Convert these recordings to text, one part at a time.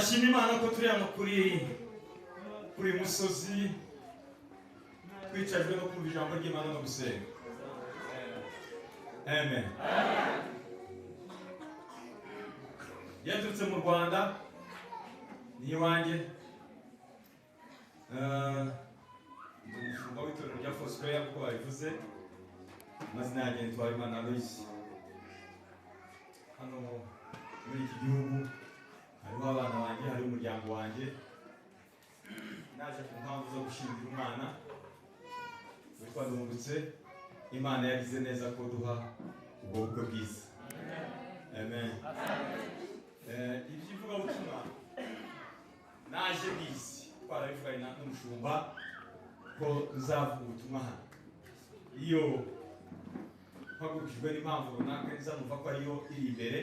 Ndashima Imana ko turi hano kuri uyu musozi, twicajwe no kumva ijambo ry'Imana no gusenga. Amen. Yaturutse mu Rwanda, ni iwanjye. Ndi umushumba w'itorero rya Foursquare nk'uko babivuze. Amazina yanjye ni Twabimana Aloys. Hano muri iki gihugu hariho abana banjye, hariho umuryango wanjye. Naje ku mpamvu zo gushyingira umwana witwa Ndungutse. Imana yagize neza ko duha ubwo bukwe bwiza. Amen. Iby'ivugabutumwa naje bizi, twarabivuganye n'umushumba ko nzavuga ubutumwa hano. Iyo mpagurukijwe n'impamvu runaka, nza numva ko ariyo iri imbere,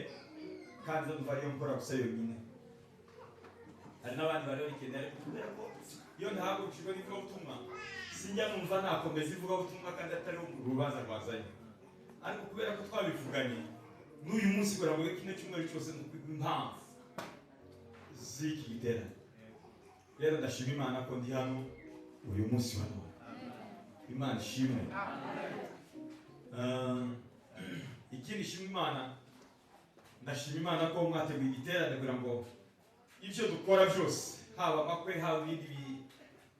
kandi nza numva ariyo nkora gusa yonyine. Hari n'abandi bari babikeneye, ariko kubera ko iyo ntahagurukijwe n'ivugabutumwa, sinjya numva nakomeza ivugabutumwa kandi atari urubanza rwazanye. Ariko kubera ko twabivuganye n'uyu munsi, kugira ngo kino cyumweru cyose ni impamvu z'iki giterane. Rero ndashima Imana ko ndi hano uyu munsi wa none. Imana ishimwe. Ikindi shima Imana, ndashima Imana ko mwateguye igiterane kugira ngo ibyo dukora byose, haba amakwe, haba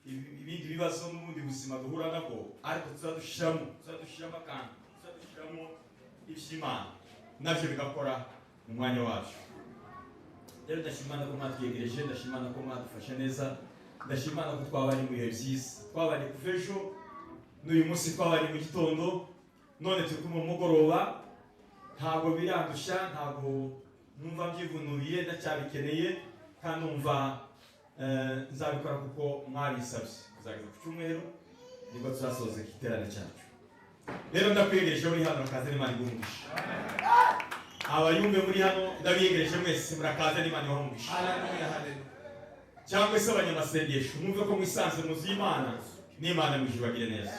ibindi bibazo n'ubundi buzima duhura nabwo, ariko tuzadushyiramo akantu, tuzadushyiramo iby'Imana, nabyo bigakora mu mwanya wacu. Rero ndashima Imana ko mwatwiyegereje, ndashima Imana ko mwadufashe neza, ndashima Imana ko twabanye mu bihe byiza. Twabanye kuva ejo, n'uyu munsi twabanye mu gitondo, none turi kumwe mu mugoroba. Ntabwo birandushya, ntabwo numva mbyivunuriye, ndacyabikeneye kandi numva nzabikora kuko mwabisabye. Kuzageza ku cyumweru nibwo tuzasoza igiterane cyacu. Rero ndakwiyegereje muri hano, murakaze n'Imana iguhe umugisha. Abayumbe muri hano, ndabiyegereje mwese, murakaze n'Imana ibahe umugisha. Haleluya, haleluya. Cyangwa se abanyamasengesho, mwumve ko mwisanze mu nzu y'Imana, n'Imana mu ijuru bagire neza.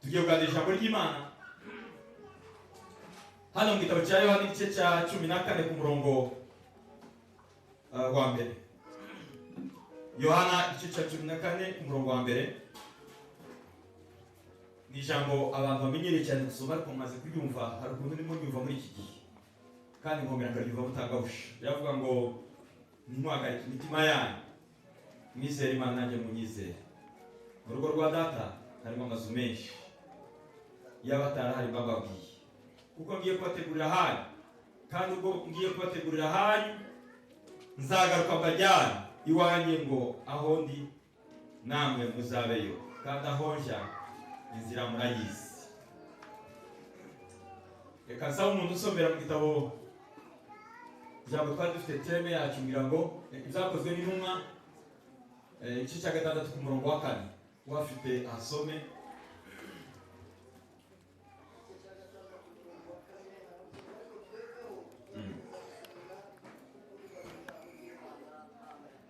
Tugiye kuganira ijambo ry'Imana hano mu gitabo cya Yohana, igice cya 14 ku murongo wa mbere. Yohana igice cya 14 ku murongo wa mbere, ni ijambo abantu bamenyereye cyane gusoma, ariko mumaze kuryumva, hari ukuntu ndimo ryumva muri iki gihe kandi nkongera nkaryumva mutangabusha. Riravuga ngo: "Ntimuhagarike imitima yanyu, mwizere Imana, nanjye munyizere. Mu rugo rwa Data harimo amazu menshi, yaba atarahari mbababwiye, kuko ngiye kubategurira ahanyu. Kandi ubwo ngiye kubategurira ahanyu, nzagaruka mbajyane iwanjye, ngo aho ndi namwe muzabeyo. Kandi aho njya inzira murayizi." Reka nsaba umuntu usomera mu gitabo, ijambo twari dufite, thème yacu, ngira ngo Ibyakozwe n'Intumwa, igice cya 6 ku murongo wa 4. Uwafite ahasome.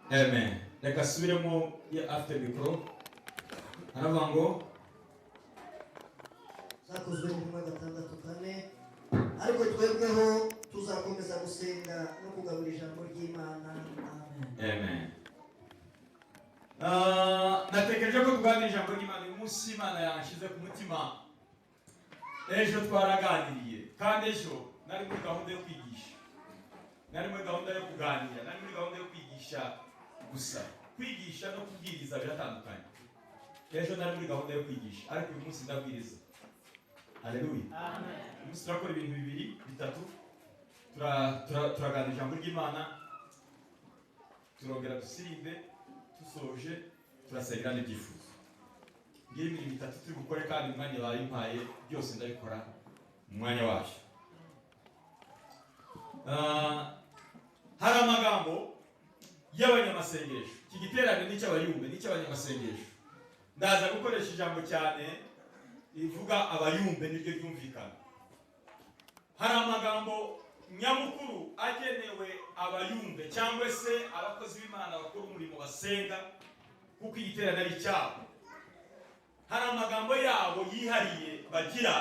Amen. Reka asubiremo afite mikoro. Aravuga ngo: Zakozwe n'Intumwa 6:4: "Ariko twebweho tuzakomeza gusenga no kugabura ijambo ry'Imana." Amen. Amen. Natekereje ko tuganira ijambo ry'Imana uyu munsi. Imana yanshyize ku mutima. Ejo twaraganiriye, kandi ejo nari muri gahunda yo kwigisha, nari muri gahunda yo kuganira, nari muri gahunda yo kwigisha gusa. Kwigisha no kubwiriza biratandukanye. Ejo nari muri gahunda yo kwigisha, ariko uyu munsi ndabwiriza. Haleluya! Uyu munsi turakora ibintu bibiri bitatu. Turaganira ijambo ry'Imana, turongera dusirimbe, dusoje turasengera n'ibyifuzo. Ngira imirimo itatu turi bukore, kandi umwanya bayimpaye byose ndabikora mu mwanya wacu. Hari amagambo y'abanyamasengesho. Iki giterane ni icy'abayumbe, ni icy'abanyamasengesho. Ndaza gukoresha ijambo cyane rivuga abayumbe, niryo ryumvikana. Hari amagambo nyamukuru agenewe abayumbe cyangwa se abakozi b'Imana bakora umurimo basenga, kuko igiterane ari icyabo. Hari amagambo yabo yihariye bagira,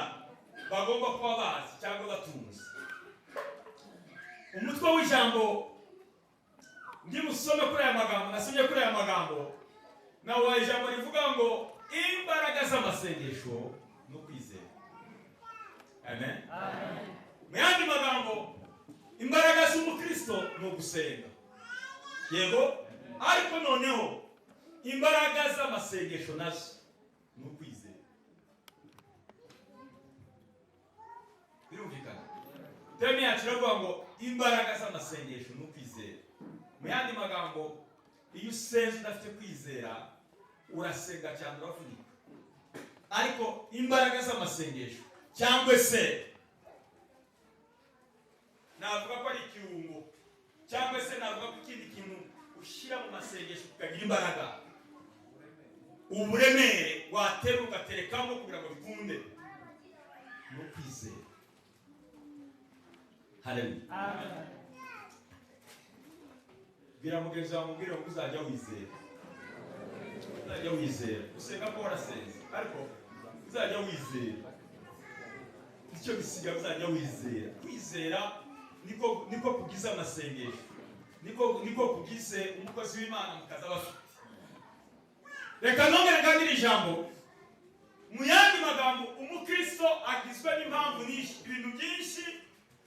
bagomba kuba bazi cyangwa batunze. Umutwe w'ijambo ndimusome kuri aya magambo, nasomye kuri aya magambo, nawe ijambo rivuga ngo imbaraga z'amasengesho no kwizera. Amen. Mu yandi magambo, imbaraga z'umukristo ni ugusenga, yego, ariko noneho imbaraga z'amasengesho nazo ni ukwizera. Birumvikana, thème yacu iravuga ngo imbaraga z'amasengesho ni ukwizera. Mu yandi magambo, iyo usenze udafite kwizera, urasenga cyane uravunika, ariko imbaraga z'amasengesho, cyangwa se navuga ko ari ikirungo, cyangwa se navuga ko ikindi kintu ushyira mu masengesho kikagira imbaraga, uburemere watera ugaterekamo kugira ngo bikunde, ni ukwizera. Haleluya! Bwira mugenzi wawe, mubwire ngo uzajya wizera, uzajya wizera. Usenga ko warasenze, ariko uzajya wizera icyo bisiga, uzajya wizera. Kwizera niko kugize amasengesho, niko kugize umukozi w'Imana mu kazi aba afite. Reka nongere kandi iri jambo. Mu yandi magambo, umukristo agizwe n'impamvu nyinshi, ibintu byinshi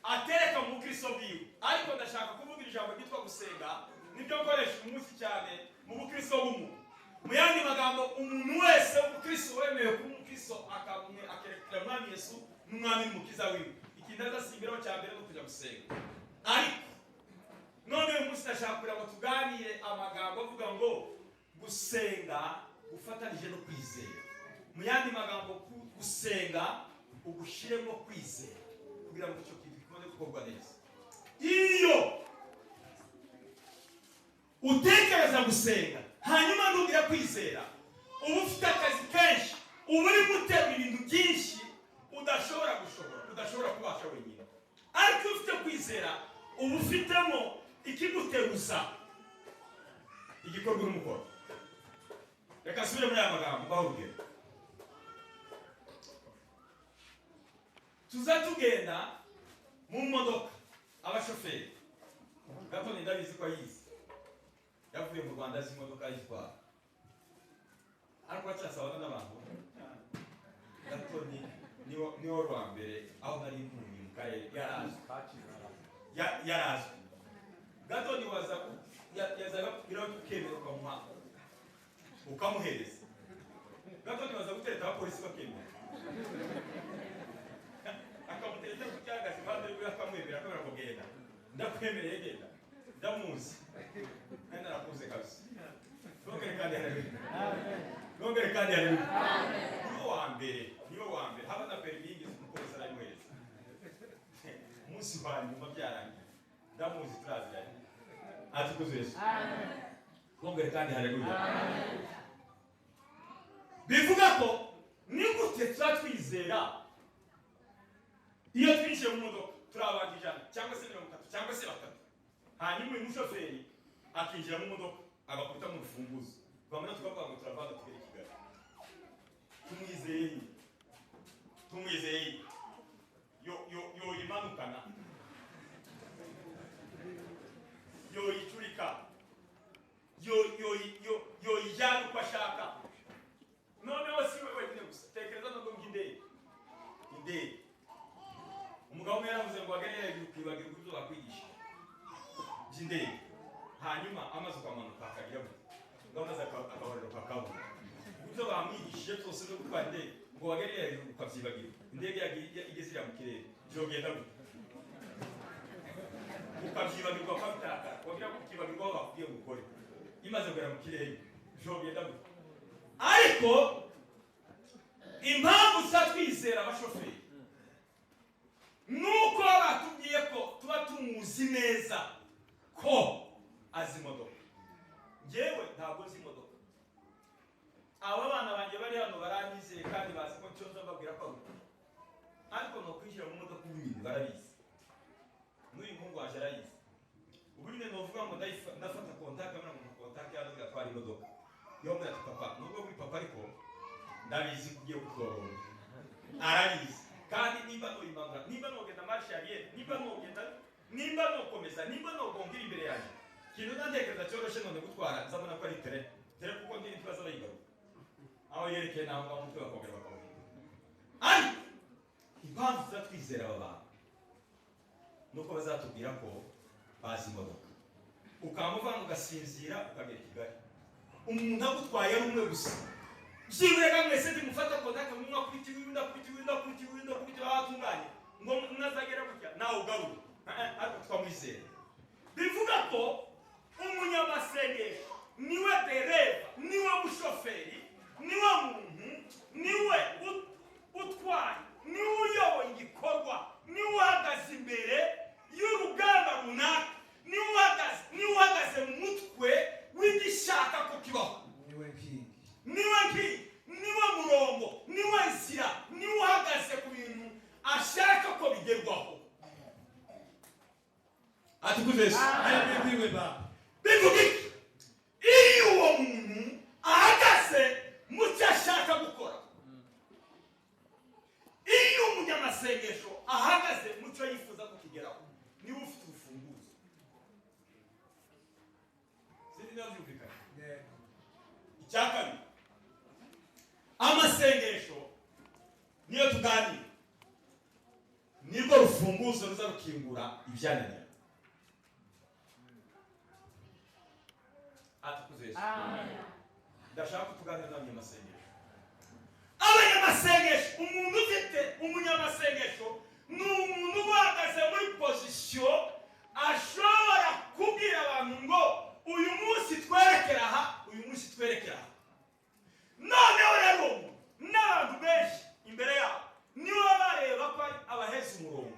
atereka mu bukristo bwiwe, ariko ndashaka kuvuga ijambo ryitwa gusenga, nibyo nkoresha umunsi cyane mu bukristo bw'umuntu. Mu yandi magambo, umuntu wese w'umukristo wemewe kuba umukristo, akamwe akerekera Umwami Yesu n'Umwami n'Umukiza wiwe, ikintu azasimbiraho cya mbere no kujya gusenga. Ariko none uyu munsi ndashaka kugira ngo tuganire amagambo avuga ngo gusenga gufatanije no kwizera. Mu yandi magambo, gusenga ugushyiremo kwizera kugira ngo icyo kintu gikomeze gukorwa neza. Iyo utekereza gusenga hanyuma ntugira kwizera, uba ufite akazi kenshi, uba uri guterura ibintu byinshi udashobora gushobora, udashobora kubasha wenyine. Ariko iyo ufite kwizera, uba ufitemo ikiguteruza igikorwa urimo ukora. Reka nsubire muri aya magambo, mbahe urugero. Tuza tugenda mu modoka, abashoferi gato, ndabizi ko ayizi, yavuye mu Rwanda azi imodoka ayitwara, ariko acyasabana n'abantu. Gatoni niwo rwa mbere aho nari ntuye mu karere yarazwi, yarazwi. Gatoni waza yazaga kubwira ukemera ukamuha, ukamuhereza. Gatoni waza gutereta abapolisi bakemera, akamutereta ku cyagaze impande rwe, akamwemera, akamwemera ngo genda, ndakwemereye, genda, ndamuzi kandi narakuze kabisa. Nongere kandi haleluya, nongere kandi haleluya. Niwe wa mbere, niwe wa mbere haba na permis yigeze umupolisi arayimuhereza umunsi wa nyuma byarangiye. Ndamuzi, turaziranye. Atukuze Yesu. Nongere kandi haleluya. Bivuga ko ni gute tuba twizera iyo twinjiye mu modoka turi abantu 100 cyangwa se 30 cyangwa se batatu, hanyuma uyu mushoferi akinjira mu modoka agakubita mu rufunguzo, twamara tukavuga ngo turavanga tugere i Kigali? Tumwizeye, tumwizeye yoyimanukana, yoyicurika, yoyijyana uko ashaka. Noneho si we wenyine gusa, tekereza noneho nk'indege. Indege, umugabo umwe yaravuze ngo wagere hejuru ukibagirwa ibyo bakwigisha by'indege, hanyuma amaze ukamanuka akagira gute? Ngo amaze akahorera ukakabura ibyo bamwigishije byose byo gutwara indege, ngo wagere hejuru ukabyibagirwa, indege yagiye igeze iriya mu kirere, byogenda gute? Ukabyibagirwa, ukabitakara, wagira ngo ukibagirwa aho bakubwiye ngo ukore, imaze kugera mu kirere, byogenda gute? Ariko impamvu tuba twizera abashoferi nuko batubwiye ko tuba tumuzi neza ko azi imodoka. Njyewe ntabwo nzi imodoka. Aba bana banjye bari hano baranyizeye kandi bazi ko icyo nza mbabwira ko ari ukuri, ariko ni ukwinjira mu modoka ubu nyine barabizi, n'uyu muhungu waje arayizi. Ubu nyine ni uvuga ngo ndafata contact, mbona ngo contact hano ngatwara imodoka. Yo mbwira ati papa, nubwo muri papa ariko ndabizi ko ugiye kutorora, arabizi. Kandi nimba noyimanura, nimba nogenda marche arrière, nimba nogenda Nimba nokomeza, nimba nogongira imbere yanjye, ikintu ndantekereza cyoroshye none gutwara, nzabona ko ari tere tere, kuko ndi ntibaza bayigaruka aho yerekeye, naho ngaho umutwe bakongera bakawuhindura. Ariko impamvu tuzatwizera aba bantu nuko bazatubwira ko bazi imodoka, ukamuvanga ugasinzira ukagera i Kigali, umuntu agutwaye ari umwe gusa. Byibura mwese ndimufata kontakte, umwe akubita iwi, undi akubita iwi, undi akubita iwi, undi akubita iwi, aho atunganye ngo nazagera gutya nawe ugarure. Ariko twamwizera. Bivuga ko umunyamasengesho niwe dereva, niwe mushoferi, niwe muntu, niwe utwaye, niwe uyoboye igikorwa, niwe uhagaze imbere y'urugamba runaka, niwe uhagaze mu mutwe w'igishaka ko kibaho. Niwe nkingi. Niwe nkingi, niwe murongo, niwe nzira, niwe uhagaze ku bintu ashaka ko bigerwaho. Atukuze Yesu. Ahimidiwe Baba. Bivuga iki? Iyo uwo muntu ahagaze mu cyo ashaka gukora, iyo umunyamasengesho ahagaze mu cyo yifuza kukigeraho, niwe ufite urufunguzo. Sinzi niba byumvikanye. Yego. Icya kabiri, amasengesho niyo tuganira, nirwo rufunguzo ruza rukingura ibyananira. Atukuze Yesu. Ndashaka ko tuganira n'abanyamasengesho. Abanyamasengesho, umuntu ufite umunyamasengesho ni umuntu uhagaze muri position ashobora kubwira abantu ngo uyu munsi twerekera aha, uyu munsi twerekera aha. Noneho rero uwo muntu n'abantu benshi imbere yabo nibo bareba ko ari abaheza umurongo.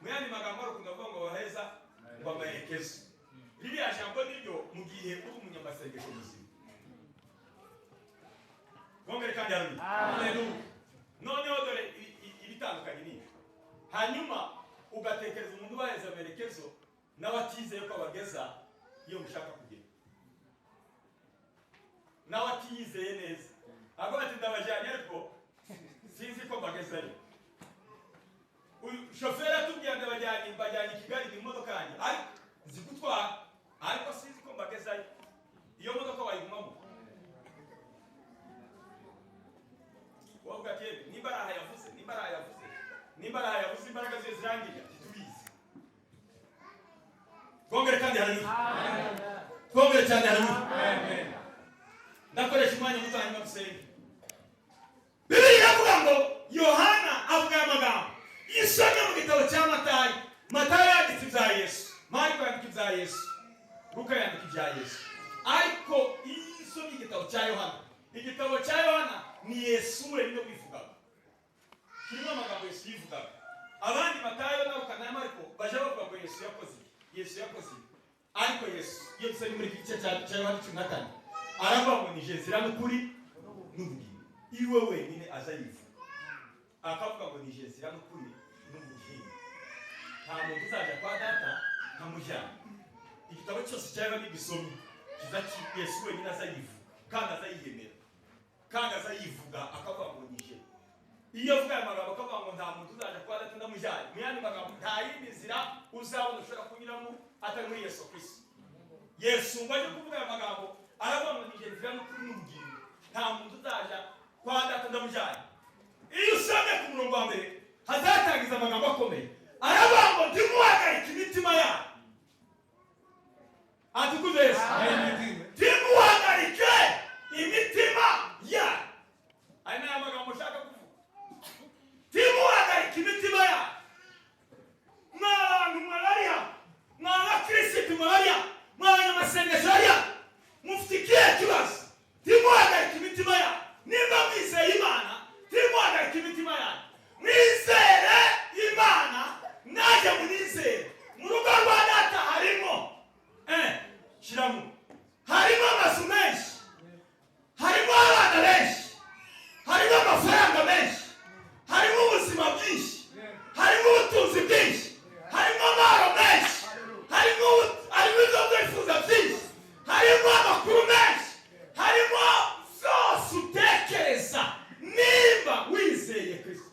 Mu yandi magambo, arukunda kuvuga ngo abaheza ngo amaherekezo. Ririya jambo niryo mu gihe uri umunyamasengesho muzima. Bongere kandi haleluya. Haleluya. Noneho dore ibitandukanye ni ibi. Hanyuma ugatekereza umuntu ubaheza amerekezo n'abatizeye ko abageza iyo mushaka kugera, nawe atiyizeye neza, avuga ati ndabajyanye ariko sinzi ko mbagezayo. Uyu shoferi atubwira ndabajyanye, mbajyanye i Kigali mu modoka yanjye, ariko nzi gutwara, ariko sinzi ko mbagezayo. Iyo modoka wayigumamo? Wavuga ati "Yewe, nimba ari aha yavuze, nimba ari aha yavuze, nimba ari aha yavuze, imbaraga ziyo zirangira ntitubizi." Twongere kandi haleluya. Twongere cyane haleluya. Amen. Ndakoresha umwanya muto hanyuma dusenge. Bibiliya iravuga ngo Yohana avuga aya magambo. Iyo usomye mu gitabo cya Matayo, Matayo yanditse ibya Yesu, Mariko yandika ibya Yesu, Luka yandika ibya Yesu, ariko iyo usomye igitabo cya Yohana, igitabo cya Yohana ni Yesu wenyine wivugaga, kirimo amagambo Yesu yivugaga. Abandi, Matayo na Luka na Mariko, baje bavuga ngo Yesu yakoze ibi, Yesu yakoze ibi. Ariko Yesu, iyo dusomye muri iki gice cya Yohana 14, aravuga ngo ni nzira n'ukuri n'ubugingo. Iwe wenyine aza yivuga akavuga ngo ni nzira n'ukuri n'ubugingo, nta muntu uzaja kwa Data ntamujyana. Igitabo cyose cya Yohana gisomye kiza Yesu wenyine aza yivuga, kandi aza yiyemera, kandi aza yivuga akavuga ngo ni je. Iyo avuga aya magambo akavuga ngo nta muntu uzaja kwa Data ndamujyanye, mu yandi magambo nta yindi nzira uzabona ushobora kunyuramo atari muri Yesu Kristo. Yesu ngo ajye kuvuga aya magambo, aravuga ngo ni je nzira n'ukuri n'ubugingo, nta muntu uzaja kwa Data ndamujyanye. Iyo usomye ku murongo wa mbere, hazatangiza amagambo akomeye, aravuga ngo ntimuhagarike imitima yanyu. Atukuze Yesu. Ahimidiwe. Ntimuhagarike imitima yanyu. Aya ni aya magambo ushaka kuvuga: ntimuhagarike imitima yanyu. Mwa bantu mwabari hano, mwa bakirisitu mwabari hano, mwa banyamasengesho bari hano, mufite ikihe kibazo? Ntimuhagarike imitima yanyu. Nimba mwizeye Imana, ntimuhagarike imitima yanyu. Mwizere Imana, nanjye munizere. Mu rugo rwa Data harimo shyiramo, harimo amazu menshi, harimo abana benshi, harimo amafaranga menshi, harimo ubuzima bwinshi, harimo ubutunzi bwinshi, harimo amahoro menshi, harimo ibyo wifuza byinshi, harimo amakuru menshi, harimo zose utekereza nimba wizeye Kristo.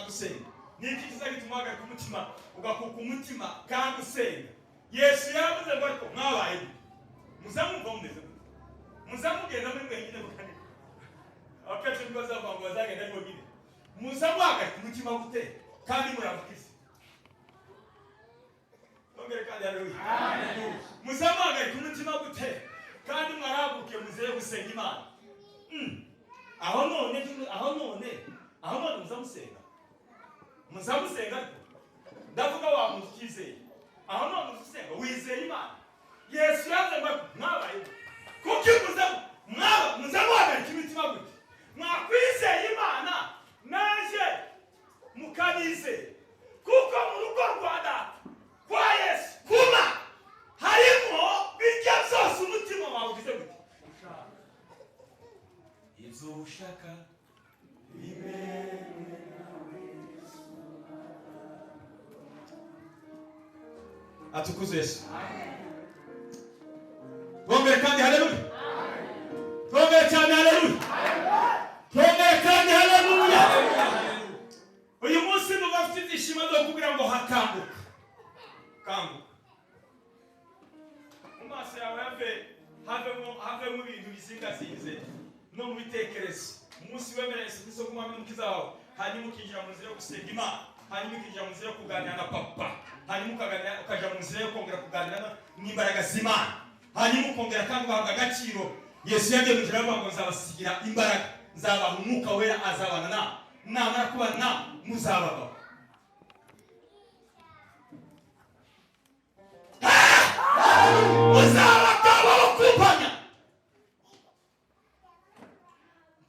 gusenga? Ni iki kizagituma uhagarika umutima, ugakuka umutima kandi usenga? Yesu yavuze ngo ariko mwabaye gute? Muzamwumva mumeze gute? Muzamugenda muri mwenyine mukanira? Akenshi nibwo bazavuga ngo bazagenda ari bonyine. Muzamuhagarika umutima gute kandi muri abakristo? Twongere kandi haleluya. Muzamuhagarika umutima gute kandi mwarahagurukiye muzeye gusenga Imana? Aho none muzamusenga, muzamusenga. Ariko ndavuga wa muntu utizeye, aho none usenga wizeye Imana. Yesu yavuze ngo mwabaye kuki muzamuhagarika imitima gute mwakwizeye Imana naje mukanizera? Kuko mu rugo rwa Data, kwa Yesu, kuma harimo bijya byose umutima wawe ugize gute? Ibyo ushaka bimenwe nawe. Atukuzwe Yesu. Twongere kandi haleluya. Twongere cyane haleluya. Twongere kandi haleluya. Uyu munsi muba afite ibyishimo byo kugira ngo hakanguka, kanguka mu maso yawe, havemo ibintu bizingazinze no mu bitekerezo. Umunsi wemera Yesu Kristo nk'Umwami n'Umukiza wawe, hanyuma ukinjira mu nzira yo gusenga Imana, hanyuma ukinjira mu nzira yo kuganira na Papa, hanyuma ukaganira, ukaja mu nzira yo kongera kuganira n'imbaraga z'Imana, hanyuma ukongera kandi ugahabwa agaciro. Yesu yagiye mu ijuru avuga ngo nzabasigira imbaraga, nzabaha Umwuka Wera, azabana nawe, namara kubana nawe muzabagaho. Muzabagabo bo kumpanya.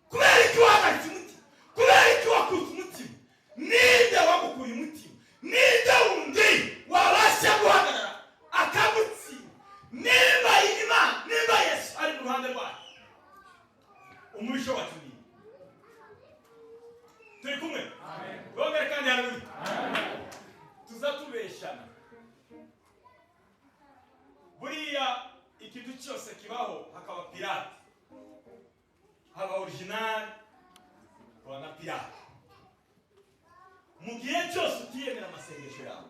Kubera iki wahagaritse umutima? Kubera iki wakutse umutima? Ninde wagukuye umutima? Ninde wundi wabasha guhagarara akagutsinda nimba Imana, nimba Yesu ari mu ruhande rwayo? Umubisha wacu ni turi kumwe. Twongere kandi haleluya. Tuza tubeshana. Buriya ikintu cyose kibaho hakaba pirate, haba original, hakaba na pirate. Mu gihe cyose utiyemera amasengesho yawe,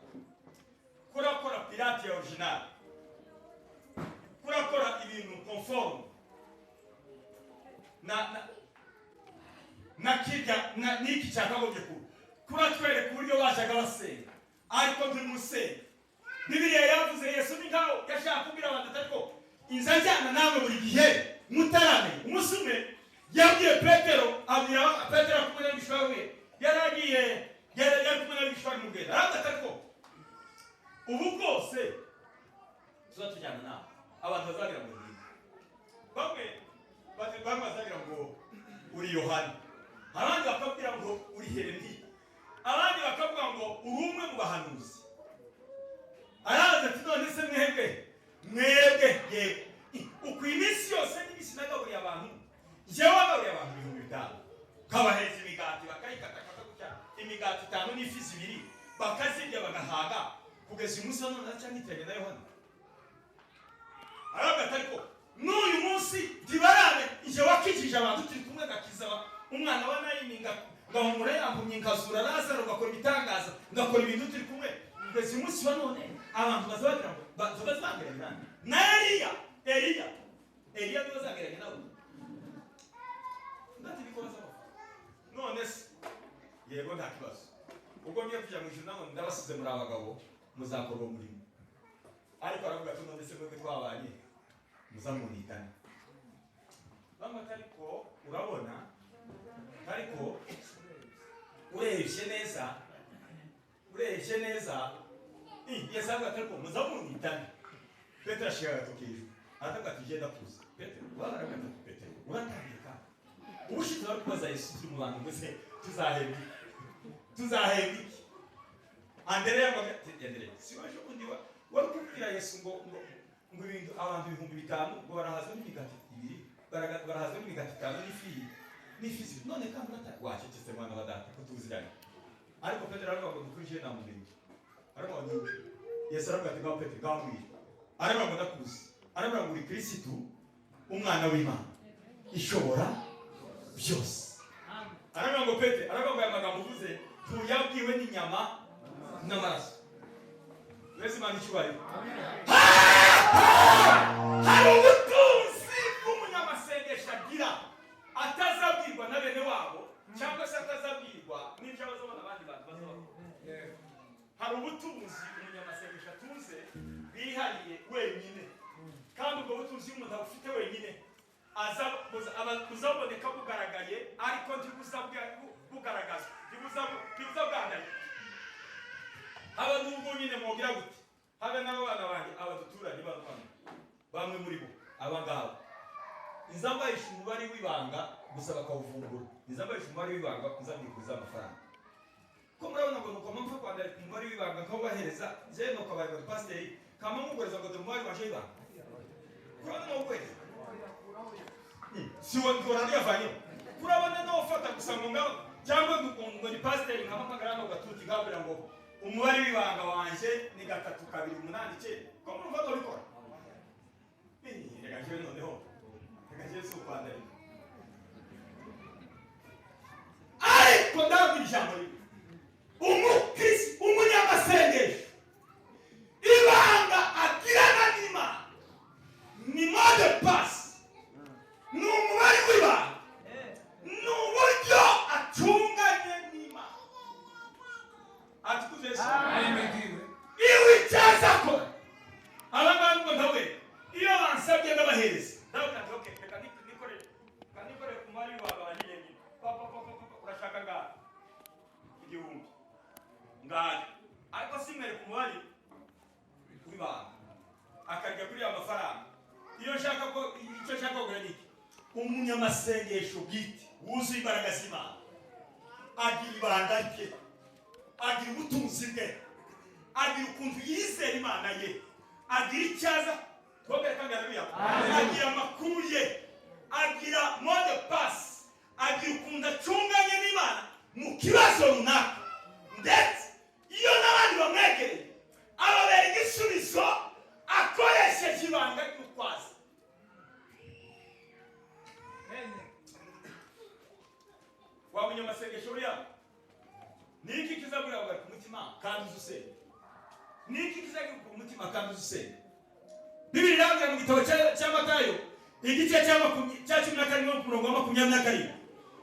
kurakora pirate ya original, kurakora ibintu conforme na kirya na niki cyakagombye kuba. Kuratwereka uburyo bajaga basenga, ariko ntimusenga. Bibiliya yavuze, Yesu ni nkaho yashaka kubwira abantu ati ariko inza njyana namwe buri gihe mutaramenya. Umunsi umwe yabwiye Petero, abwira Petero ari kumwe n'abigishwa be, yari agiye, yari kumwe n'abigishwa mu rugendo, aravuga ati ariko ubu bwose tuza tujyana nawe, abantu bazagira ngo ni bamwe bazagira ngo uri Yohani, abandi bakabwira ngo uri Yeremiya, abandi bakavuga ngo uri umwe mu bahanuzi. Araza ati none se mwebwe yego, uku iminsi yose n'iminsi nagaburiye abantu, njyewe wagaburiye abantu 5000, ukabaheza imigati bakayikatakata gutya, imigati itanu n'ifi zibiri, bakazirya bagahaga, kugeza uyu munsi wa none aracyanyitiranye na Yohana. Aravuga ati ariko n'uyu munsi ntibarame ije wakijije abantu turi kumwe, gakiza umwana wa Nayini, ngahumura yampumye, nkazura Lazaro, ngakora ibitangaza, ngakora ibintu turi kumwe, kugeza uyu munsi wa none abantu bazabagira ngo bazagereranya na Eliya. Eliya ntibazagereranya nawe ndati bikora z'amafaranga. None se yego, nta kibazo, ubwo ngiye kujya mu ijuru namwe ndabasize muri abagabo, muzakora uwo murimo. Ariko aravuga ati none se mwebwe twabanye muzamunitane? Bamwe ati ariko urabona, ariko urebye neza, urebye neza. Yesu aravuga ati ariko muzamunitane? Petero ashira agatoki hejuru, aravuga ati genda kuza Petero. Aravuga ati Petero uratangiye kandi. Ubushize bari kubaza Yesu turi mu bantu ngo se tuzahembwa iki, tuzahembwa iki? Andereya ngo ati Andereya, si waje ubundi wari kubwira Yesu ngo ibintu abantu 5000 ngo barahazwa n'imigati ibiri, barahazwa n'imigati itanu n'ifi zibiri, none kandi urata wacecetse mwana wa data ko tuziranye. Ariko Petero aravuga ngo dukurikije namumenye. Aravuga ngo ni Yesu aravuga ati ngaho Petero, ngaho mbwira. Aravuga ngo ndakuzi. Aravuga ngo uri Kirisitu, umwana w'Imana ishobora byose. Aravuga ngo Petero, aravuga ngo aya magambo uvuze Tuyabwiwe n'inyama n'amaraso. Mwese Imana icyubahiro. Hari ubutunzi bw'umunyamasengesho agira atazabwirwa na bene wabo, cyangwa se atazabwirwa n'ibyo abazabona abandi bantu bazabona. Hari ubutunzi umunyamasengesho atunze bwihariye wenyine, kandi ubwo butunzi iyo umuntu abufite wenyine buzaboneka bugaragaye, ariko ntibuza bugaragazwa, ntibuza bwandaye. Haba n'ubwo nyine mwogira gute, habe n'abana banjye, aba duturanye bano hano, bamwe muri bo aba ngaba inzambahisha umubare w'ibanga gusa bakawuvumbura, inzambahisha umubare w'ibanga nzabikuza amafaranga. Ko murabona ngo nuko mpamvu kwandika umubare w'ibanga nkawubahereza, jewe nuko abaye ngo pasiteri kama mugoreza ngo dore umubare wanje w'ibanga, kurabona n'uwuguhereza si wo ndora ndiyavanye, kurabona n'ufata gusa ngo ngabo cyangwa ngo ni pasiteri nkampamagara hano gatuti nkabwira ngo umubare w'ibanga wanje ni 3 2 8 9, ko murumva ndabikora. Reka jewe noneho, reka jewe si ukwandarika, ariko ndabwira ijambo rimwe: umukristo umunyamasengesho ibanga agirana n'Imana ni mot de passe, ni umubare w'ibanga, ni uburyo acunganye n'Imana. Atukuze Yesu. Ahimidiwe. Iwe icyaza akora aba ngaba ngo ntawe, iyo bansabye ndabahereza, ndavuga nti okay, reka nikorere, reka nikorere ku mubare w'ibanga wanjye nyine. Pa pa pa pa pa, urashaka ngaha 1000 ngaha, ariko simwereka umubare w'ibanga akarya kuri ya mafaranga. Iyo nshaka ko icyo nshaka kugura ni iki: umunyamasengesho bwite wuzuye imbaraga z'Imana agira ibanga rye, agira ubutunzi bwe, agira ukuntu yizera Imana ye, agira icyaza twongere kandi haleluya, agira amakuru ye, agira mot de passe, agira ukuntu acunganye n'Imana mu kibazo runaka, ndetse iyo n'abandi bamwegereye ababera igisubizo akoresheje ibanga ry'utwaza. Wa munyamasengesho uriya, ni iki kizabura ku mutima kandi uzi usenga? Ni iki kizabura ku mutima kandi uzi usenga? Bibiri irambwira mu gitabo cya Matayo igice cya 17 ku murongo wa 27,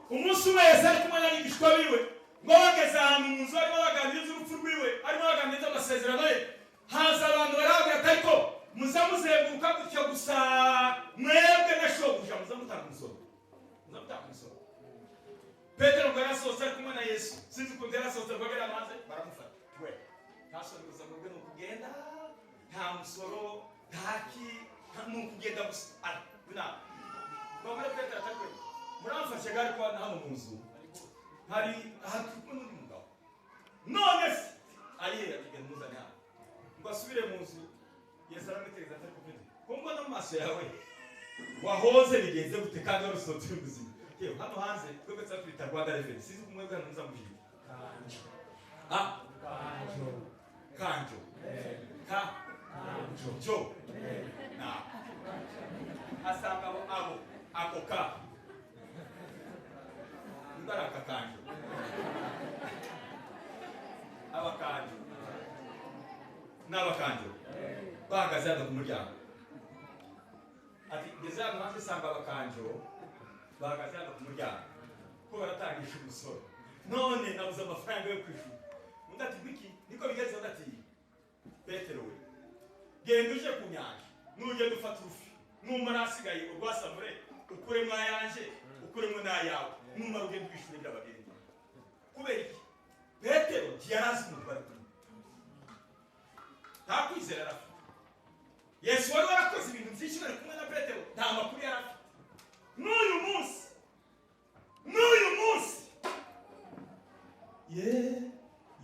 umunsi umwe Yesu ari kumwe n'abigishwa biwe, ngo bageze ahantu mu nzu barimo baganira iby'urupfu rwiwe, arimo baganira iby'amasezerano ye, haza abantu barababwira ati ariko muza muzenguruka gutyo gusa mwebwe na shobuja, muza mutanga umusoro, muza mutanga umusoro. Petero ngo yarasohotse ari kumwe na Yesu, sinzi ukuntu yarasohotse ngo agere hanze baramufata. We nta soni gusa ngo ni ukugenda, nta musoro, nta ki, ni ukugenda gusa. Bamara Petero ati we muramfashe gare ko hano mu nzu hari turi kumwe n'undi mugabo, none se ari he? Ati genda umuzane hano. Ngo asubire mu nzu, Yesu aramwitegereza ati ariko Petero, ko mbona mu maso yawe wahoze bigenze gute kandi wari usohotse uri muzima? Yewe hano hanze twebwe tuba twita Rwanda Revenue, sinzi ko mwebwe hano muza mubyita kanjo ka jo na asanga abo ako ka niba ari aka kanjo, abakanjo n'abakanjo bahagaze hano ku muryango. Ati ngeze hano hanze sanga abakanjo bahagaze hano ku muryango ko baratangisha umusoro, none nabuze amafaranga yo kwishyura. Undi ati wiki niko bigenze. Undi ati Petero we genda uje ku nyanja, nugenda ufata urufi, numara hasigaye urwasamure ukuremo ayanje ukuremo n'ayawe, numara ugenda wishyure by'abagenda. Kubera iki? Petero ntiyarazi umuntu bari kumwe, nta kwizera yari afite. Yesu wari warakoze ibintu byinshi bari kumwe na Petero, nta makuru yari afite. N'uyu munsi, n'uyu munsi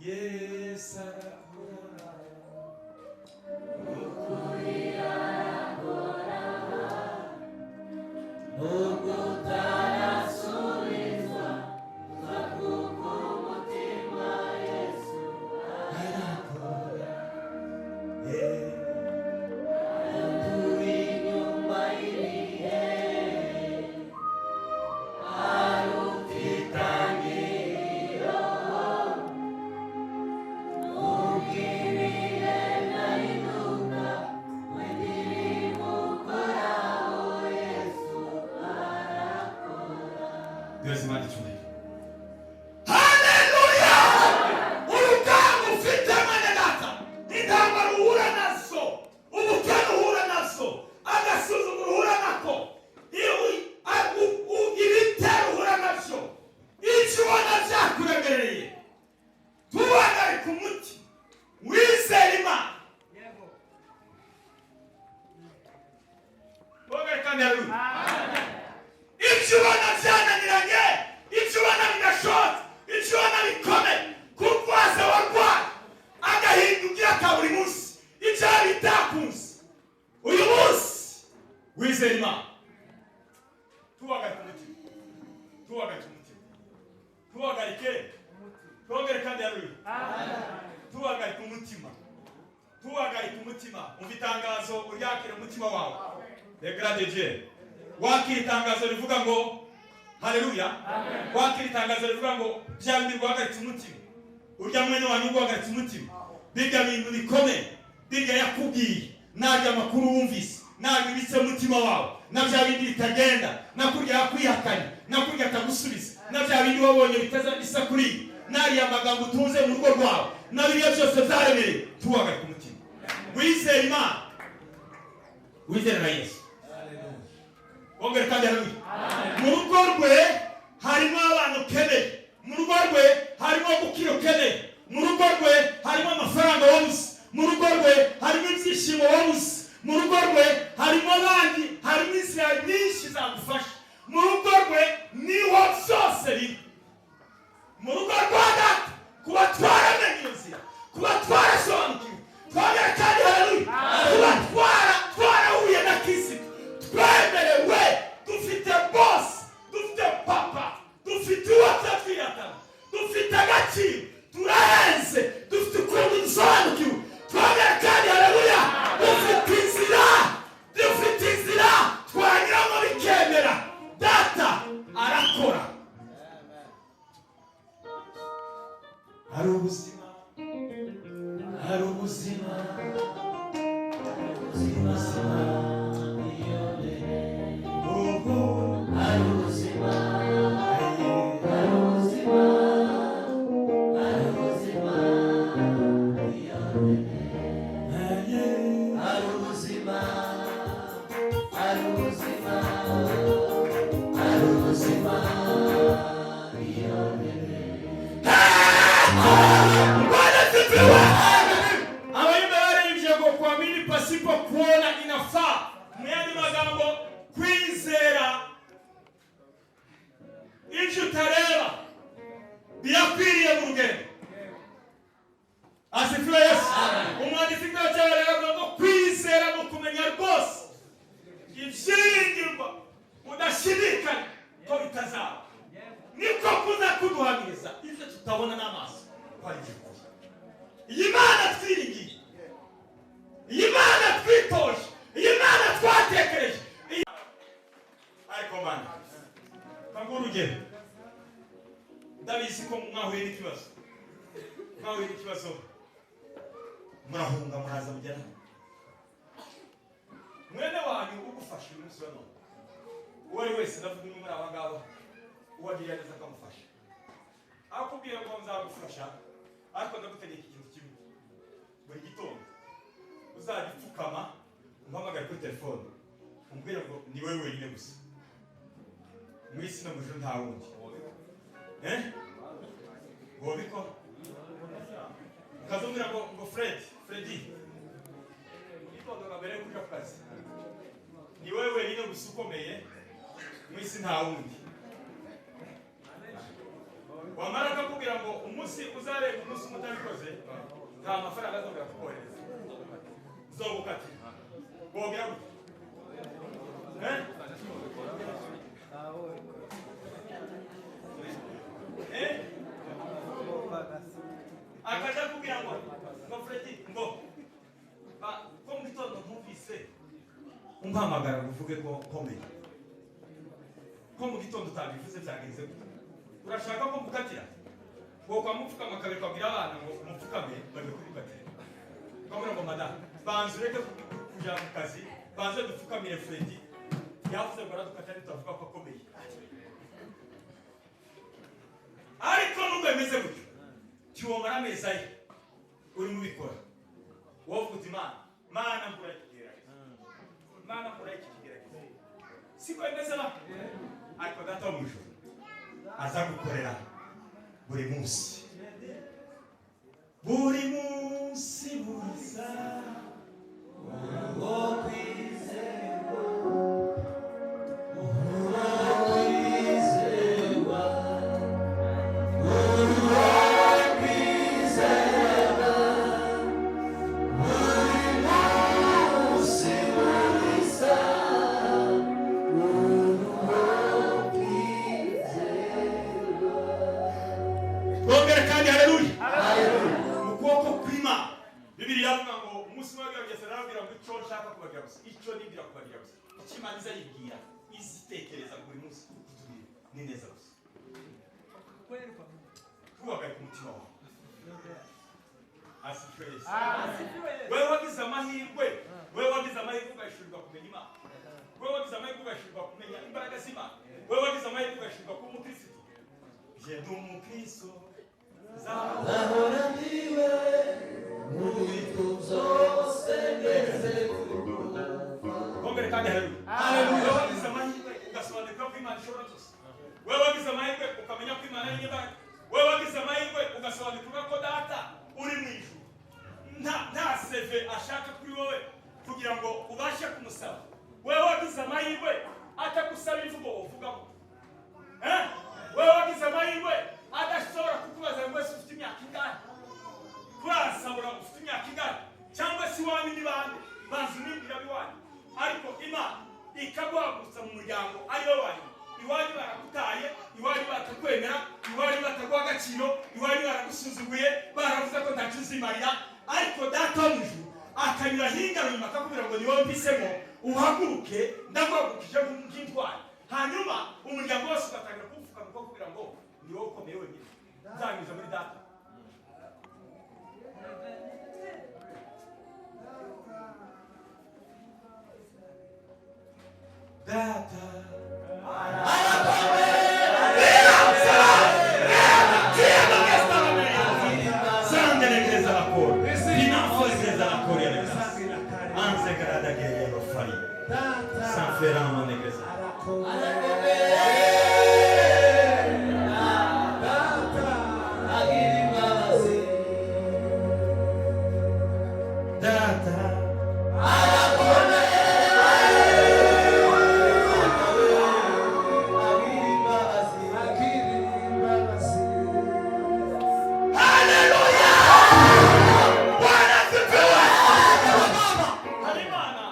Yesu arakora, ukuri arakora, nubwo utarasubizwa kuko umutima Yesu arakora. Turi inyuma y'ibihe aruta itangiriro. Duheze Imana icyubahiro. Haleluya! Urugamba ufite, mwene data, intambara uhura nazo, ubukene uhura nazo, agasuzuguro uhura nako, ibitero uhura nabyo, icyo ubona byakuremereye, tuhagarike umutima, wizere Imana. Bongere kandi haleluya. Ibyo ubona byananiranye, ibyo ubona bidashobotse, ibyo ubona bikomeye, kurwaza warwaye, agahinda ugira ka buri munsi, ibyaha bitakunze uyu munsi, Wizere Imana. Tuhagarike umutima, tuhagarike umutima, tuhagarike. Twongere kandi haleluya. Tuhagarike umutima, tuhagarike umutima. Umva itangazo, uryakire umutima wawe. Le grand Dieu, wakira itangazo rivuga ngo haleluya. Wakira itangazo rivuga ngo bya bindi guhagaritse umutima, urya mwene wanyu guhagaritse umutima, birya bintu bikomeye, birya yakubwiye, narya amakuru wumvise, narya ibitse umutima wawe, na bya bindi bitagenda, na kurya yakwihakanye, na kurya atagusubiza, na bya bindi wabonye bitaza bisa kuri, nariya magambo utunze mu rugo rwawe, na biriya byose byaremereye. Tuhagarike umutima, wizere Imana, wizere na Yesu. Bongere kandi haleluya. Mu rugo rwe harimo abana ukeneye, mu rugo rwe harimo gukira ukeneye, mu rugo rwe harimo amafaranga wabuze, mu rugo rwe harimo ibyishimo wabuze, mu rugo rwe harimo abandi, harimo inzira nyinshi zagufasha. Mu rugo rwe niho byose biri, mu rugo rwa data. Kuba twaramenye iyo nzira, kuba twarasobanukiwe, twongere kandi haleluya, kuba twarahuye na Kristo, twemerewe, dufite bosi, dufite papa, dufite uwo twiratana, dufite agaciro, turahenze, dufite ukuntu dusobanukiwe. Twongere kandi haleluya. Dufite inzira, dufite inzira twanyuramo bikemera. Data arakora. Hari ubuzima, hari ubuzima, ubuzima. Ubu Hari ubuzima, hari ubuzima, hari ubuzima, hari ubuzima, hari ubuzima, hari ubuzima. Bwana asifiwe. Abayumbe baririmbye ngo kuamini pasipo kuona inafaa. Mu yandi magambo, kwizera ibyo utareba birakwiriye mu rugendo. Asifiwe Yesu. Umwanditsi w'igitabo cy'Abalewi avuga ngo kwizera ni ukumenya rwose ibyiringirwa, udashidikanya ko bitazaba, niko kuza kuduhamiriza ibyo tutabona n'amaso ko ari iby'ukuri. Iyi Mana twiringiye, iyi Mana twitoje, iyi Mana twatekereje, ariko Mana, kanguhe urugero. Ndabizi ko mwahuye n'ikibazo, mwahuye n'ikibazo, murahunga, muraza, mugera hano. Mwene wanyu ugufasha uyu munsi wa none, uwo ari wese, ndavuga umwe muri aba ngaba, uwo agiriye neza akamufasha, akubwira ngo nzagufasha, ariko ndagutegeka ikintu kimwe: buri gitondo uzajya upfukama, umpamagare kuri telefone, umbwire ngo ni wowe wenyine gusa mu isi no mu ijuru, nta wundi. Eh, wobikora? Ukazumvira ngo Fred, Freddy, mu gitondo nga mbere yo kuja ku kazi, ni wowe wenyine gusa ukomeye mu isi, nta wundi. Wamara akakubwira ngo umunsi uzarenga umunsi umwe utabikoze, nta mafaranga azongera kukohereza, zogukatira, wogera gute? Eh? Eh? Akaja kubwira ngo Freddy, ngo ko mu gitondo ntumvise umpamagara ngo uvuge ko nkomeye, ko mu gitondo utabivuze, byagenze gute? Urashaka ko mukatira? Ngo kwa mupfukama kabiri, ukabwira abana ngo mupfukame, bari kubikatira, ukabwira ngo madamu, banza ureke kujya mu kazi, banze dupfukamire Freddy, yavuze ngo aradukatira ntitavuga ko akomeye. Ntiwomara amezi ayo urimo ubikora wowe uvuga uti Mana, Mana nkura iki kigeragezo, Mana nkura iki kigeragezo, siko bimeze ba? Ariko Data wo mu ijuru azagukorera buri munsi, buri munsi, buri saha. Uwo kwizerwa, uwo kwizerwa, uwo kwizerwa, buri munsi, buri saha, uwo kwizerwa. Twongere kandi haleluya. Mu kuboko kw'Imana, Bibiliya iravuga ngo umunsi umwe wabwira arababwira ngo icyo nshaka kubabwira gusa, icyo nibwira kubabwira gusa, icyo Imana iza yibwira, izitekereza buri munsi kutubwira ni neza gusa. Ntuhagarike umutima wawe. Asifiwe Yesu. Wewe wagize amahirwe, wewe wagize amahirwe ugashyurirwa kumenya Imana, wewe wagize amahirwe ugashyurirwa kumenya imbaraga z'Imana, wewe wagize amahirwe ugashyurirwa kuba umukirisitu. Jye ndi umukristo. Nahora ndiwe mu bintu byose ngeze kuva. Kongere kandi haleluya. Wewe wagize amahirwe ugasobanukirwa ko Imana ishobora byose. Wewe wagize amahirwe ukamenya ko Imana ari imbaraga. Wewe wagize amahirwe ugasobanukirwa ko Data uri mu ijuru nta CV ashaka kuri wowe kugira ngo ubashe kumusaba. Wewe wagize amahirwe atagusaba imvugo uvugamo. Wewe wagize amahirwe adashobora kukubaza ngo ese ufite imyaka ingahe, kurasabura ufite imyaka ingahe, cyangwa se iwanyu ni bande, banza unibwira iwanyu. Ariko Imana ikaguhagurutsa mu muryango ari wowe wanyu. Iwanyu baragutaye, iwanyu batakwemera, iwanyu bataguha agaciro, iwanyu baragusuzuguye, baravuze ko ntacyo uzimarira. Ariko Data wo mu ijuru akanyura hingaro nyuma akakubwira ngo ni wowe mpisemo, uhaguruke, ndaguhagurukije nk'intwari. Hanyuma umuryango wose ugatangira kuwupfukama ukakubwira ngo ni wowe ukomeye wenyine, nzanyuza muri Data. Data Agira imbabazi. Data Agira imbabazi. Haleluya! Bwana asifiwe! Harimana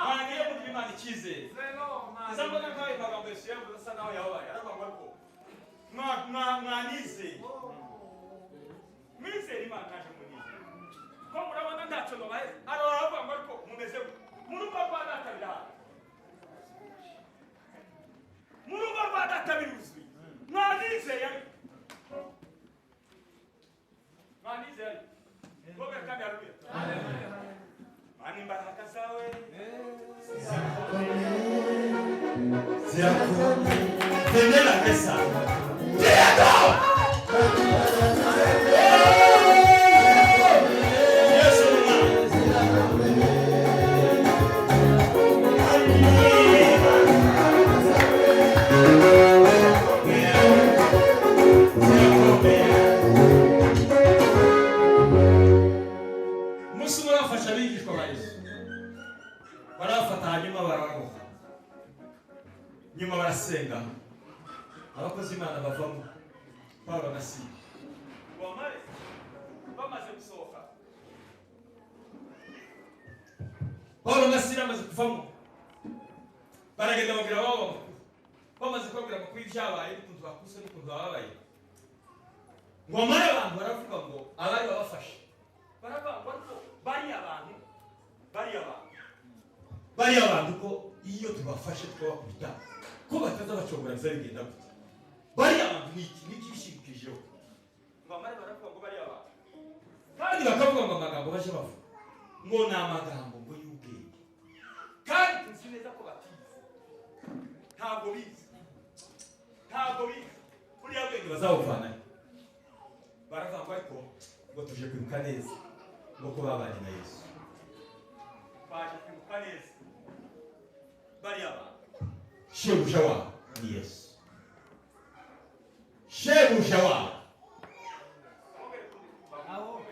bagiye kugira Imana icyizere. Iza mbona nkaho amagambo Yesu yavuze asa naho yababaye, aravuga ngo ariko mwanizeye, mwizere Imana, naje munizere ko murabona ntacyo nobaheze. Aravuga ngo ariko mumeze gute mu rugo rwa Data birahari, mu rugo rwa Data biruzuye, mwanizeye ariko, mwanizeye ariko. Twongere kandi haleluya. Mana, imbaraga zawe zirakomeye, tendela pesa. Diego! Yesu ni Umwana. Umunsi umwe bafashe abigishwa ba Yesu, barabafata hanyuma barababoha, nyuma barasenga, abakozi b'Imana bavamo, Pawulo na Sila. Wamare bamaze gusohoka, Pawulo na Sila bamaze kuvamo, baragenda babwira ababo amakuru. Bamaze kubabwira amakuru y'ibyabaye n'ukuntu bakuse n'ukuntu bababaye, ngo bamare abantu baravuga ngo abari babafashe baravuga ngo ariko bariya bantu, bariya bantu, bariya bantu ko iyo tubafashe tukabakubita ko bataza bacogora biza bigenda gute? Bariya bantu ni iki? Ni iki bishimikijeho? Ngo bamare baravuga ngo bariya bantu, kandi bakavuga ngo amagambo baje bavuga ngo ni amagambo ngo y'ubwenge, kandi tuzi neza ko batize, ntabwo bize, ntabwo bize, buriya bwenge bazabuvanayo. Baravuga ngo ariko ngo tuje kwibuka neza ngo ko babanye na Yesu. Baje kwibuka neza bariya bantu, shebuja wabo ni Yesu, shebuja wabo. Aho.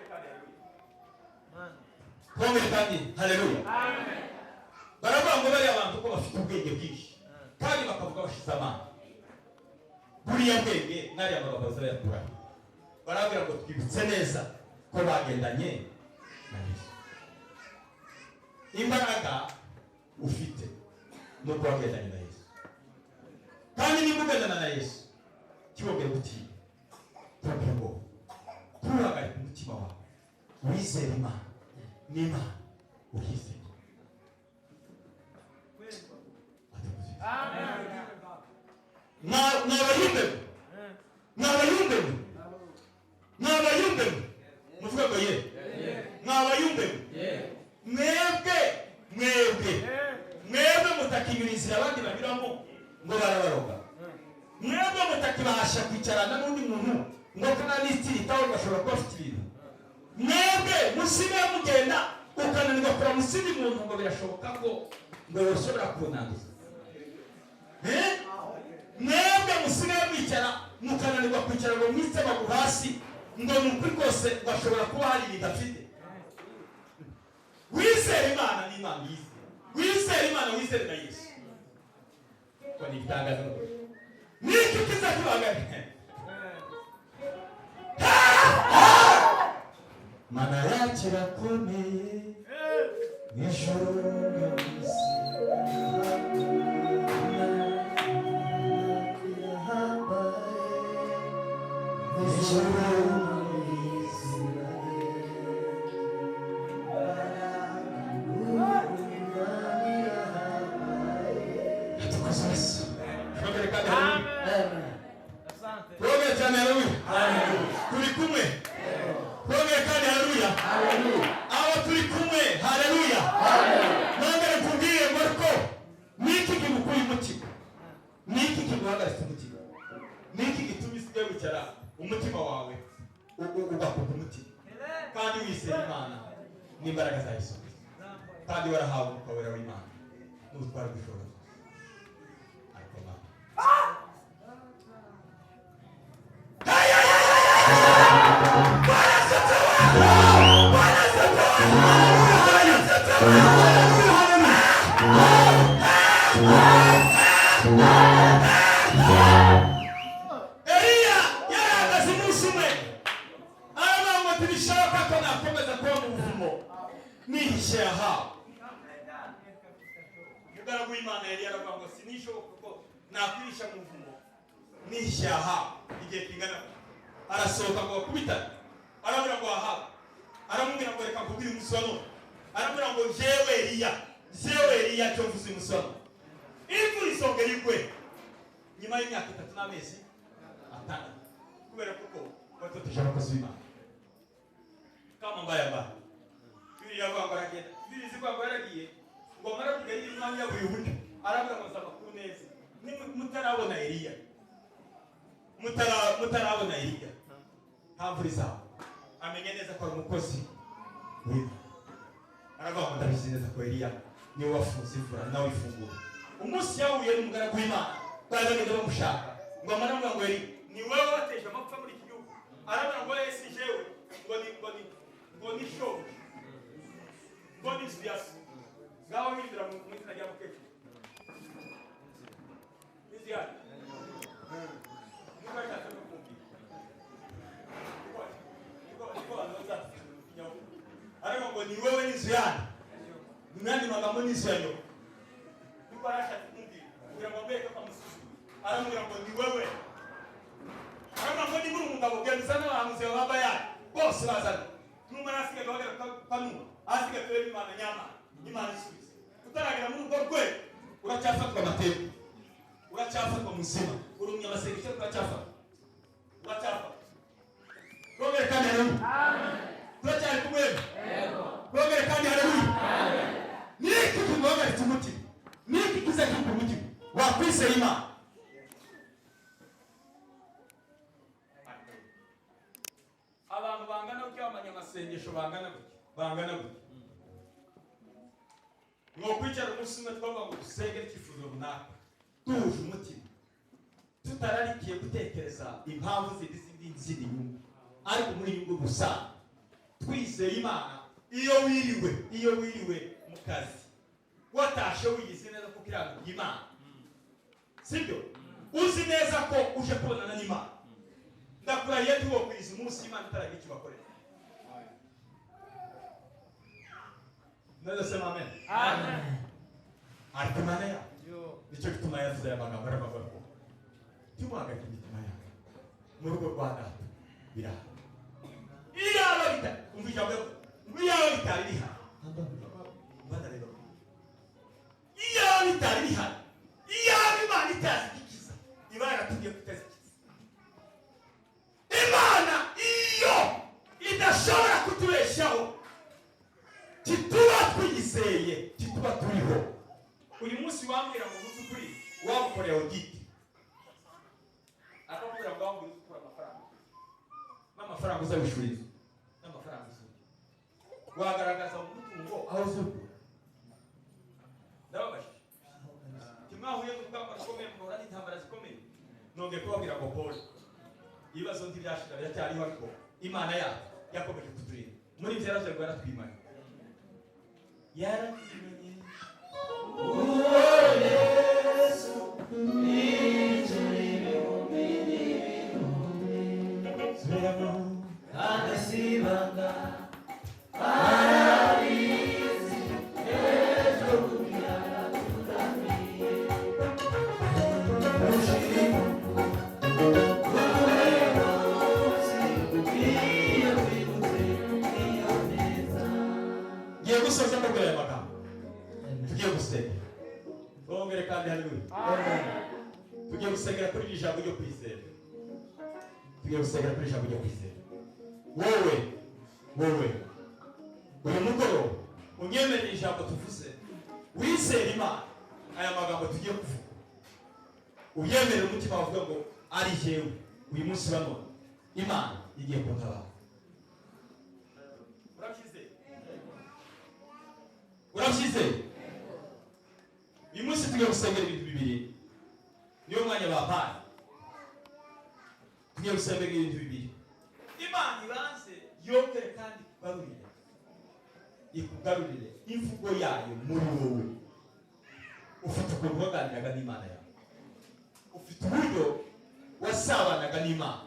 Twongere kandi haleluya. Baravuga ngo bariya bantu ko bafite ubwenge bwinshi kandi bakavuga bashize amanga, buriya bwenge n'ariya magambo bazayakurahe? Barabwira ngo twibutse neza ko bagendanye na Yesu. Imbaraga ufite ni uko wagendanye na Yesu, kandi niba ugendana na Yesu, ntiwongere gutinya, ntugire ubwoba, ntuhagarike umutima wawe. Wizere Imana n'Imana uyizere. Mwabayumbe, mwabayumbe, mwabayumbe, muvuge ngo ye. Mwabayumbe mwebwe, mwebwe, mwebwe mutakinyura inzira abandi banyuramo ngo barabaroga, mwebwe mutakibasha kwicarana n'undi muntu ngo kananitiritaho gashobora kuba afite ibintu, mwebwe musigaye mugenda ukananirwa kuramutsa undi muntu ngo birashoboka ko ngo yoshobora kunanduza. Eh? Mwebwe musigaye mwicara mukananirwa kwicara ngo mwitse amaguru hasi ngo ni ukuri kose ngo ashobora kuba hari ibintu afite. Wizere Imana n'Imana yizere, wizere Imana, wizere na Yesu, ko ni igitangaza niki kiza kibagana. Mana yacu irakomeye, ijuru no mu isi. Ijuru no mu isi. Tukuze Yesu. Twongere kandi haleluya. Twongere cyane haleluya. Turi kumwe. Twongere kandi haleluya. Abo turi kumwe, haleluya. Nongere nkubwire ngo ariko niki kigukuye umutima? Niki kiguhagaritse umutima? Niki gituma usigaye wicara umutima wawe ugakuka umutima kandi wizera Imana n'imbaraga za Yesu Kristo, kandi warahawe Umwuka Wera w'Imana n'ubutware bw'ishobora byose? Ariko Mana, Eliya yarahagaze umunsi umwe aravuga ngo ntibishoboka ko nakomeza kuba mu buvumo nihishe yahawe. Umugaragu w'Imana Eliya aravuga ngo sinishoboka ko nakwihisha mu buvumo nihishe yahawe igihe kingana gutya. Arasohoka ngo bakubitane, arabwira ngo Ahabu, aramubwira ngo reka nkubwire umunsi wa none, aramubwira ngo jewe Eliya, jewe Eliya, cyo mvuze umunsi wa none, imvura izongera igwe nyuma y'imyaka 3 n'amezi 6, kubera kuko batoteje abakozi b'Imana. Kama mbaya mbaya bibiri yavuga ngo aragenda, bibiri zivuga ngo yaragiye, ngo amara kugenda umwanya yabuye uburyo, aravuga ngo nza amakuru neza. Mutarabona Eliya, mutarabona Eliya, nta mvura izaba. Amenye neza ko ari umukozi w'Imana. Aravuga ngo ndabizi neza ko Eliya niwe wafunze imvura nawe ifungura. Umunsi yahuye n'umugaragu w'Imana bari bagenda bamushaka, ngo amara avuga ngo Eliya ni wowe wateje amapfa muri iki gihugu. Aravuga ngo ese jewe ngo ni ngo ni ngo ni shobuja, ngo ni inzu ya so. Ngaho hindura mu izina rya mukecuru inzu yayo niko yashatse no kumubwira. Niko abantu bazatsinda ikinyabupfura. Aravuga ngo ni wowe n'inzu yanyu, mu yandi magambo n'inzu ya nyoko. Niko yarashatse kumubwira kugira ngo amwereke ko amusuzuguye. Aramubwira ngo ni wowe, aravuga ngo niba uri umugabo genda uzane abahanuzi ba Bayali bose bazana. Numara asigaye guhagarara kanuma, asigaye turebe Imana nyamana, Imana isubize. Utaragera muri urwo rwego uracyafatwa amateka, uracyafatwa muzima, uri umunyamasengesho, uracyafatwa, uracyafatwa. Twongere kandi haleluya. Turacyari kumwe. Twongere kandi haleluya. Niki kiguhagaritse umutima? Niki kiza kikura umutima wakwizeye Imana? Abanyamasengesho bangana gutya, bangana gutya, mwokwicara umunsi umwe twavuga ngo dusenge icyifuzo runaka duhuje umutima, tutararikiye gutekereza impamvu zindi zindi zindi nyungu, ariko muri nyungu gusa twizeye Imana. Iyo wiriwe mu kazi, watashe wigize neza ko ukiranuka Imana, sibyo? Uzi neza ko uje kubonana n'Imana, ndakurahiye, ntiwokwiza umunsi Imana itaragira icyo bakorera. Naweza sema amen. Ariko Imana yawe, nicyo gituma yavuze aya magambo, aravuga ngo ntimuhagarike imitima yawe, mu rugo rwa Data birahari. Iyaba bita, umva ijambo yavuze ngo iyaba bitari bihari. Bana rero, iyaba bitari bihari, iyaba Imana itazikiza, iba yaratubwiye kutazikiza. Imana iyo idashobora kutubeshaho, tituba twiyizeye, tituba turiho uyu munsi. Wambwira ngo uzi ukuri, wamukoreye audit, akakubwira ngo wambwira uzi ukura amafaranga, n'amafaranga uzabishura inzu, n'amafaranga uzurya, wagaragaza mu mutungo aho uzukura. Ndababajije, ntimwahuye n'urugamba rukomeye, muhura n'intambara zikomeye? Nongeye kubabwira ngo pole, ibibazo ntibyashira, biracyariho, ariko Imana yacu yakomeje kuturinda muri ibyo yaraje ngo yaratwimanye, yaratwimanye. Uwo Yesu ijuru ibihumbi n'ibihumbi. Subiramo. Kandi si ibanga, barabizi, ejo bundi yaraturamiye. Ushima buri munsi iyo wibutse iyo neza. Ngiye gusoza mbabwira aya magambo. Tugiye gusenga, bongere kandi haleluya. Tugiye gusengera kuri iri jambo ryo kwizera, tugiye gusengera kuri iri jambo ryo kwizera. Wowe uyu mugoroba unyemerera ijambo tuvuze, wizere Imana. Aya magambo tugiye kuvuga uyemerere umutima, wavuga ngo ari jyewe uyu munsi wa none Imana igiye kuntabara. Urabyizeye? Urabyizeye? Uyu munsi tugiye gusengera ibintu bibiri, niyo mwanya bampaye. Tugiye gusengera ibintu bibiri. Imana ibanze yongere kandi ikugarurire, ikugarurire imvugo yayo muri wowe. Ufite ukuntu waganiraga n'Imana yawe, ufite uburyo wasabanaga n'Imana.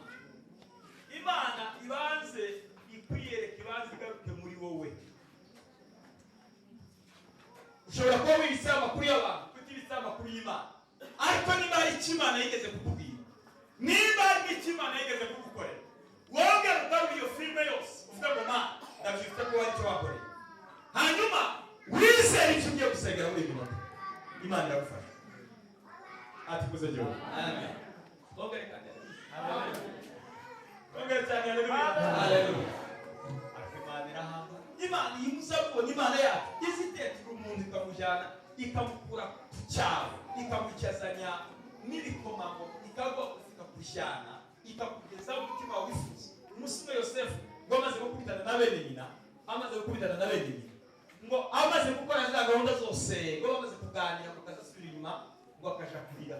Imana ibanze ikwiyereka, ibanze igaruke muri wowe. Ushobora kuba wibitseho amakuru y'abantu, kutibitseho amakuru y'Imana, ariko niba hari icyo Imana yigeze kukubwira, niba hari icyo Imana yigeze kugukorera, wongera ugarura iyo filime yose, uvuga ngo "Mana, ndabyutse ko hari icyo wakoreye." Hanyuma wizere icyo ugiye gusengera muri iyi minota, Imana iragufasha. Ati kuze gihugu. Amen. Wongere kandi, wongere cyane haleluya. Haleluya. Ariko Imana irahamba. Imana iyo muza mubona, Imana yacu izitetura umuntu, ikamujyana, ikamukura ku cyaro, ikamwicazanya n'ibikomangoma, ikagwa, ikakujyana, ikakugeza aho umutima wawe wifuza. Umunsi umwe Yosefu ngo amaze gukubitana na bene nyina, amaze gukubitana na bene nyina, ngo amaze gukora za gahunda zose, ngo bamaze kuganira, ngo akaza asubira inyuma, ngo akaja kurira,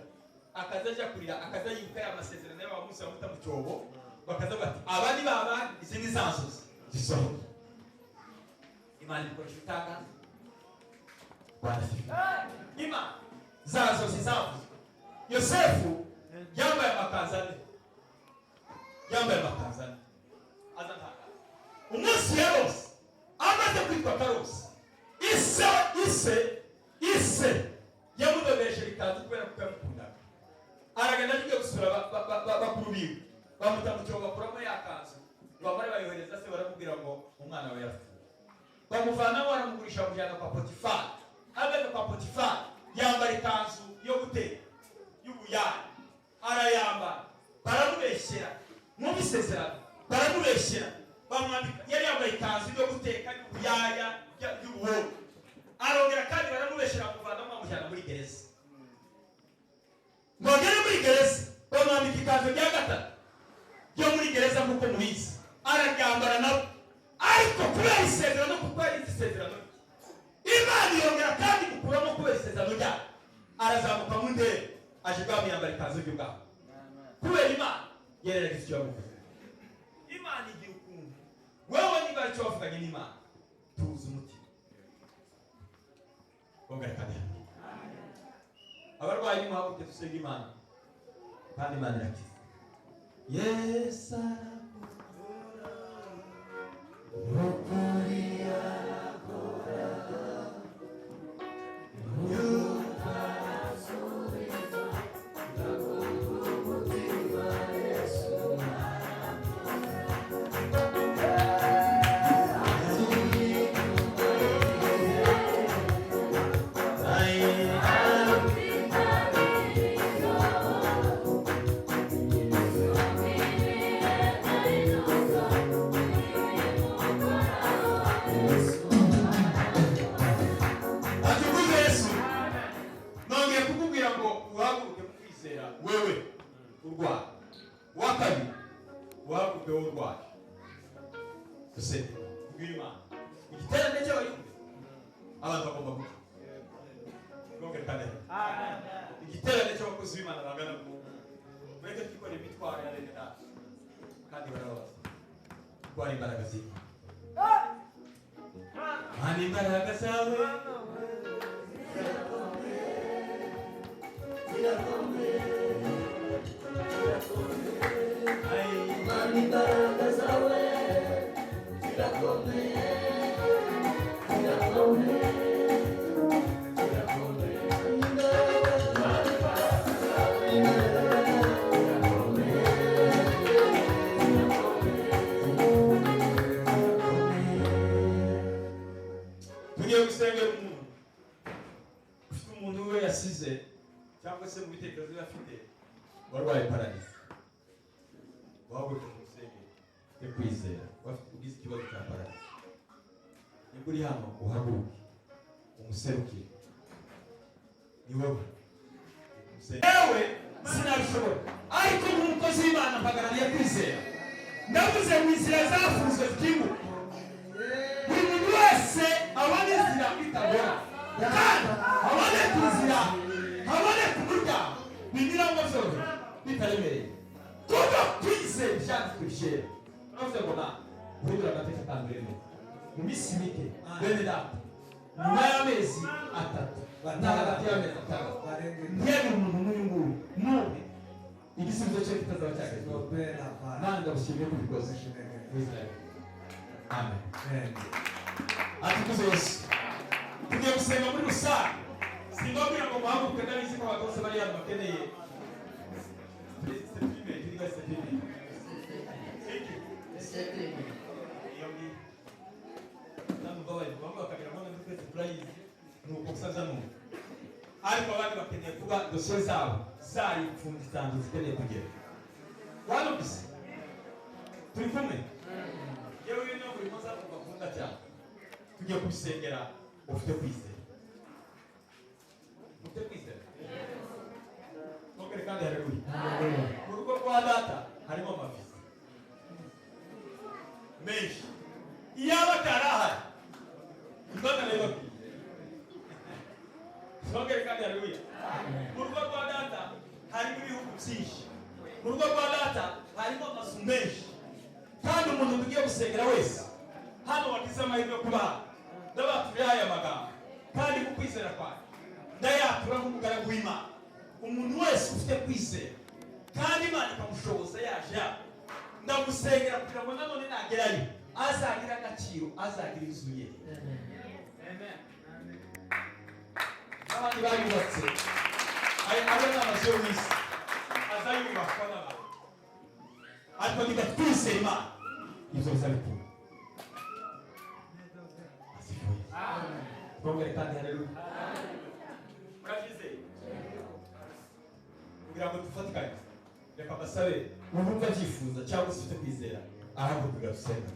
akaza ajya kurira, akaza yibuka ya masezerano y'aba munsi bamuta mu cyobo, bakaza bati aba ni babandi, izi ni za nzozi zisohoka. Imana ibikoresho itangaza. Bwana asifiwe. Imana za nzozi zavuzwe, Yosefu yambaye amakanzu ane, yambaye amakanzu ane, aza ntangaza. Umunsi yarose, amaze kwitwa Karose, ise yamudodesheje ikanzu kubera ko yamukundaga. Aragenda agiye gusura bakuru biwe, bamuta mu cyobo, bakuramo ya kanzu, bamara bayohereza se, baramubwira ngo umwana we yapfuye. Bamuvanamo, baramugurisha, bamujyana kwa Potifari. Ageze kwa Potifari, yambara ikanzu yo guteka y'ubuyani, arayambara, baramubeshyera mu isezerano, baramubeshyera, bamwambika. Yari yambaye ikanzu yo guteka y'ubuyaya, y'ubuhogo. Arongera kandi baramubeshyera, bamuvanamo, bamujyana muri gereza. Ngo agere muri gereza, bamwambika ikanzu rya gatatu yo muri gereza, nk'uko mubizi, araryambara nabo. Ariko Ndebe aje ibwami yambara ikanzu y'ubwami kubera Imana yari yaragize icyo yamuvuze. Imana igira ukuntu wewe niba aricyo wavuganye n'Imana, tuza umutima wongere. Kandi abarwayi, nimuhaguruke dusenge Imana, kandi Imana irakiza. Yesu arakora, ukuri arakora. Yumva arasubiza, ndaguha umutima. Yesu atukuze Yesu. Nongeye kukubwira ngo uhaguruke mu kwizera, wewe urwaye. Uwa kabiri, uhaguruke wowe urwaye, dusenge kubwira Imana. Igiterane cy'abayumve, abantu bagomba gupfa. Twongere kandi igiterane cy'abakozi b'Imana bangana gutya, mureke twikorere imitwaro ya bene data kandi barababaza. Twara imbaraga z'Imana. Mana, imbaraga zawe Zirakomeye, Mana, imbaraga zawe zirakomeye, zirakomeye, zirakomeye. Imbaraga zawe zirakomeye, zirakomeye. Tugiye gusengera umuntu ufite umuntu we yasize cyangwa se mu bitekerezo bye afite warwaye paralysie. Wahaguruke mu rusengero ufite kwizera, ugize ikibazo cya paralysie. Nimba uri hano, uhaguruke umuserukire. Ni wowe. Yewe, sinabishobora, ariko nk'umukozi w'Imana mpagarariye kwizera. Ndavuze mu inzira zafunzwe zikinguka, buri muntu wese abone inzira itagora, kandi haboneke inzira, haboneke umuryango binyuramo byoroheje, bitaremereye, kuko twizeye ibyanditswe byera. Turavuze ngo na guhindura amateka atanu mu minsi mike, bene data, nyuma y'amezi 3 na hagati y'amezi 6, ntiyagire umuntu n'uyu nguyu n'umwe igisubizo cye kitazaba cyagezweho. Nanjye ndagushimiye ko ubikoze mu izina rye, amen. Atukuze Yesu. Tugiye gusenga muri rusange. Simbabwira ngo muhaguruke, ndabizi ko abantu bose bari hano bakeneye. C'est primé, c'est primé. Thank you. Iyo ngiyo namwe babaye bamwe bakagira ngo natwe twese turayizi, ni uko gusa numva, ariko abandi bakeneye kuba dosiye zabo zaripfunditsanzu zikeneye kugera. Wanumvise? Turi kumwe. Yewe, uyu niwo murimo nza bakunda cyane. Tugiye kubisengera. Ufite kwizera, ufite kwizera, twongere kandi haleluya. Mu rugo rwa data harimo amavisa menshi. Iyaba atari ahari, imbaga ndabibabwiye. Twongere kandi haleluya. Mu rugo rwa data harimo ibihugu byinshi, mu rugo rwa data harimo amazu menshi, kandi umuntu tugiye gusengera wese hano wagize amahirwe yo kuba hano, ndabaturiye aya magambo, kandi ku kwizera kwanjye ndayatura nk'umugaragu w'Imana. Umuntu wese ufite kwizera kandi Imana ikamushoboza yaje yabo, ndamusengera kugira ngo nanone nagerayo azagira agaciro, azagira inzu ye. N'abandi bayubatse, ayo ni amazu yo mu isi aza yubakwa n'abantu, ariko niba twizera Imana, ibyo bizabikura. Asifiwe. Twongere kandi haleluya. Murabyizeye? Kugira ngo dufatikanye, reka mbasabe uwumva abyifuza cyangwa se ufite kwizera ahaguruka gusenga,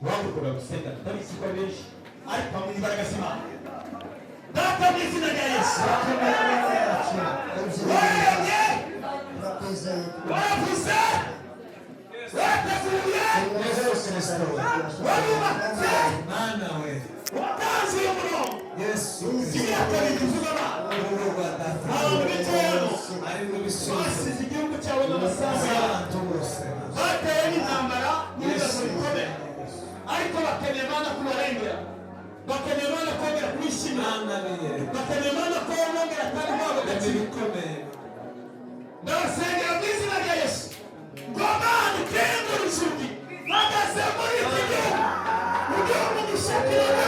uhaguruka gusenga. Ndabizi ko ari benshi, ariko hamwe n'imbaraga z'Imana. Data, mu izina rya Yesu, waremye, waravuze, warateguye, warubatse, Mana we. watanze uyu murongo. Yesu. Kimwe kabiri tuvuga Imana. Urugo rwa data. Abantu bicaye Ibisubizo. Basize igihugu cyabo n'amasambu yabo. Abantu bose. Batewe n'intambara n'ibibazo bikomeye, ariko bakeneye Imana kubarengera, bakeneye Imana kongera kubishimira, Mana biyereka. bakeneye Imana ko bongera kandi guhabwa agaciro. Ibikomeye. Ndabasengera mu izina rya Yesu ngo Mana ukingure inzugi mpagaze muri iki gihugu, ugire umugisha kirego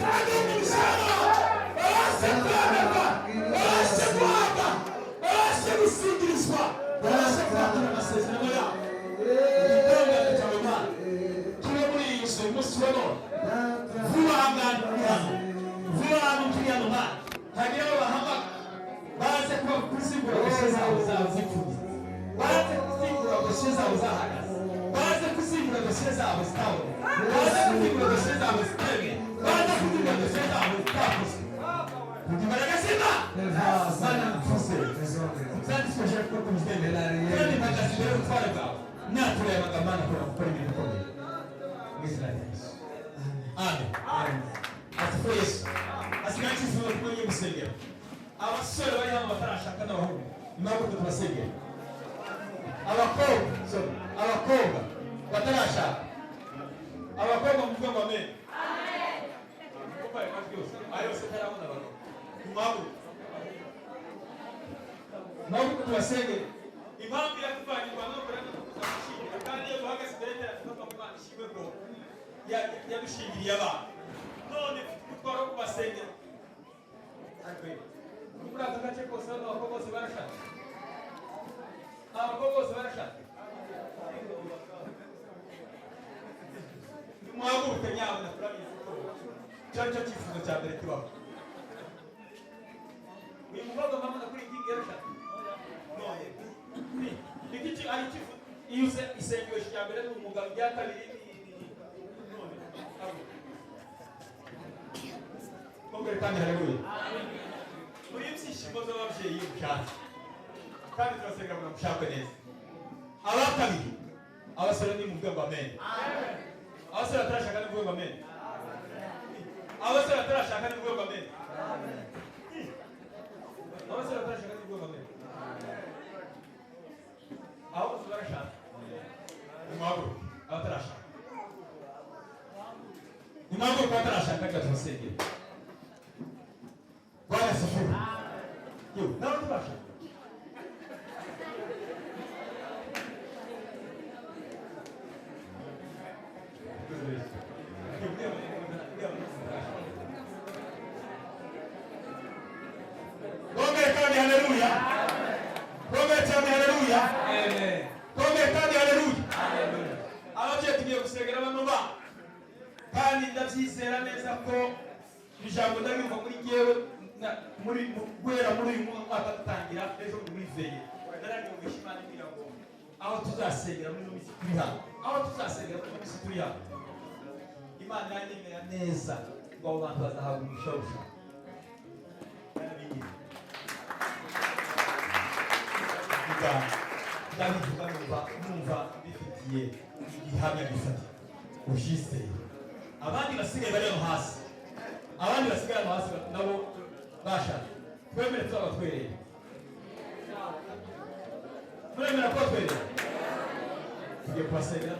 kandi umugisha w'abantu, babashe kwemerwa, babashe guhabwa, babashe gusingirizwa, babashe kwakira amasezerano yabo. Igitangaza cyawe Mana kibe muri iyi nzu uyu munsi wa none. Vuba aha ngaha turi hano, vuba hano turi hano Mana, hagira abo bahamagara baze kuba kuzingura dosiye zabo zaba zipfuye, baze kuzingura dosiye zabo zahagaze, baze kuzingura dosiye zabo zitabona, baze kuzingura dosiye zabo zitemwe, baze kuzingura dosiye zabo zitakozwe kugira imbaraga z'Imana. Mana mvuze byanditswe ko tubyemera kandi mpagaze imbere y'ubutware bwawe naturebaga Mana kubera gukora ibintu bikomeye mu izina rya Yesu, amen. Asifiwe Yesu. Hasigaye icyifuzo kumwe ngiye gusengera abasore bari hano batarashaka n'abahungu, nimuhaguruke tubasengere. Abakobwa, sorry, abakobwa batarashaka, abakobwa muvuge ngo amen. Kuko ayo majwi yose, ayo yose atarabona abagabo, nimuhaguruke, muhaguruke tubasengere. Impamvu iratuvanye u Rwanda no kuranga no kuza gushingira, kandi iyo duhagaze imbere y'itara tukavuga ngo Imana ishimwe ko yadushingiriye abana, none mfite umutwaro wo kubasengera. Muri aka gace kose hano abakobwa bose barashatse, abakobwa bose barashatse. Nimuhaguruke nyabuna, turabizi ko icyo ari cyo cyifuzo cya mbere kibaho. Uyu mukobwa mpamvu kuri iyi ngingi yarashatse, none ni iki ari icyifuzo? Iyo uze isengesho rya mbere ni umugabo, irya kabiri ni none haguruka. Kongere kandi haleluya. Muri ibyishimo by'ababyeyi mushatse, kandi turasenga ngo mushakwe neza. Aba kabiri, abasore, ni muvuge ngo amen. Abasore batarashaka ni muvuge ngo amen. Abasore batarashaka ni muvuge ngo amen. Abasore batarashaka ni muvuge ngo amen. Abo bose barashaka, nimuhaguruke. Abatarashaka nimuhaguruke, abatarashaka reka tubasengere. Bwana asifiwe. Yewe nawe ntibashaka. Bongere kandi haleluya. Bongere cyane haleluya. Amen. Bongere kandi haleluya. Ababyeyi, tugiye gusengera bano bana, kandi ndabyizera neza ko ijambo ndaryumva muri jyewe muri guhera muri uyu mwaka dutangira ejo muri veye nararyumvisha Imana imbwira ngo aho tuzasengera muri ino minsi turi hano, aho tuzasengera muri ino minsi turi hano, Imana iranyemera neza ngo abo bantu bazahabwa umugisha wo gushaka. Yarabingira ndabivuga numva bifitiye igihamya gifatika ubyizeye. Abandi basigaye bari hano hasi, abandi basigaye hano hasi nabo bashaka, twemere tuzabatwerere. Muremera ko batwerera? Tugiye kubasengera,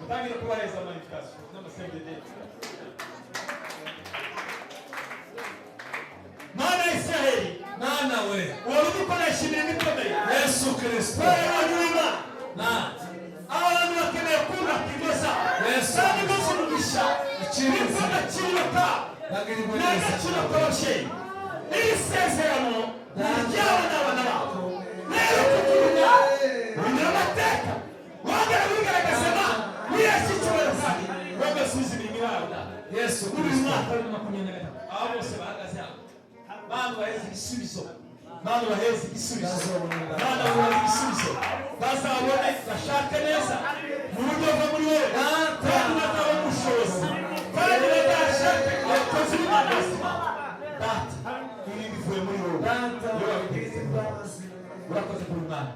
mutangire kubaheza ama invitation n'amasengeri. Mana ya Isiraheli, Mana we. wari udukoresha imirimo ikomeye. Yesu Kristo. Kubera w'Imana, Na. abantu bakeneye kubaka ingo zabo Yesu. kandi ingo z'umugisha Iciriritse. niko agaciro kabo Bagirwa ni neza. agaciro k'ababyeyi. Iri sezerano ni iryabo n'abana babo. Rero kugira unyura amateka wongera wigaragaza Imana wihesha icyubahiro kandi wongera usubiza imirimo iwawe Yesu muri uyu Kristo. mwaka wa 2023. Aba bose bahagaze hano, Mana baheze igisubizo, Mana baheze igisubizo, Mana baheze igisubizo, bazabone bashake neza mu buryo buva muri wowe, kandi bazabone ubushobozi, kandi bazashake abakozi b'Imana bazima. Data, ibi bivuye muri wowe iyo wabitegetse. Urakoze kuri umwana,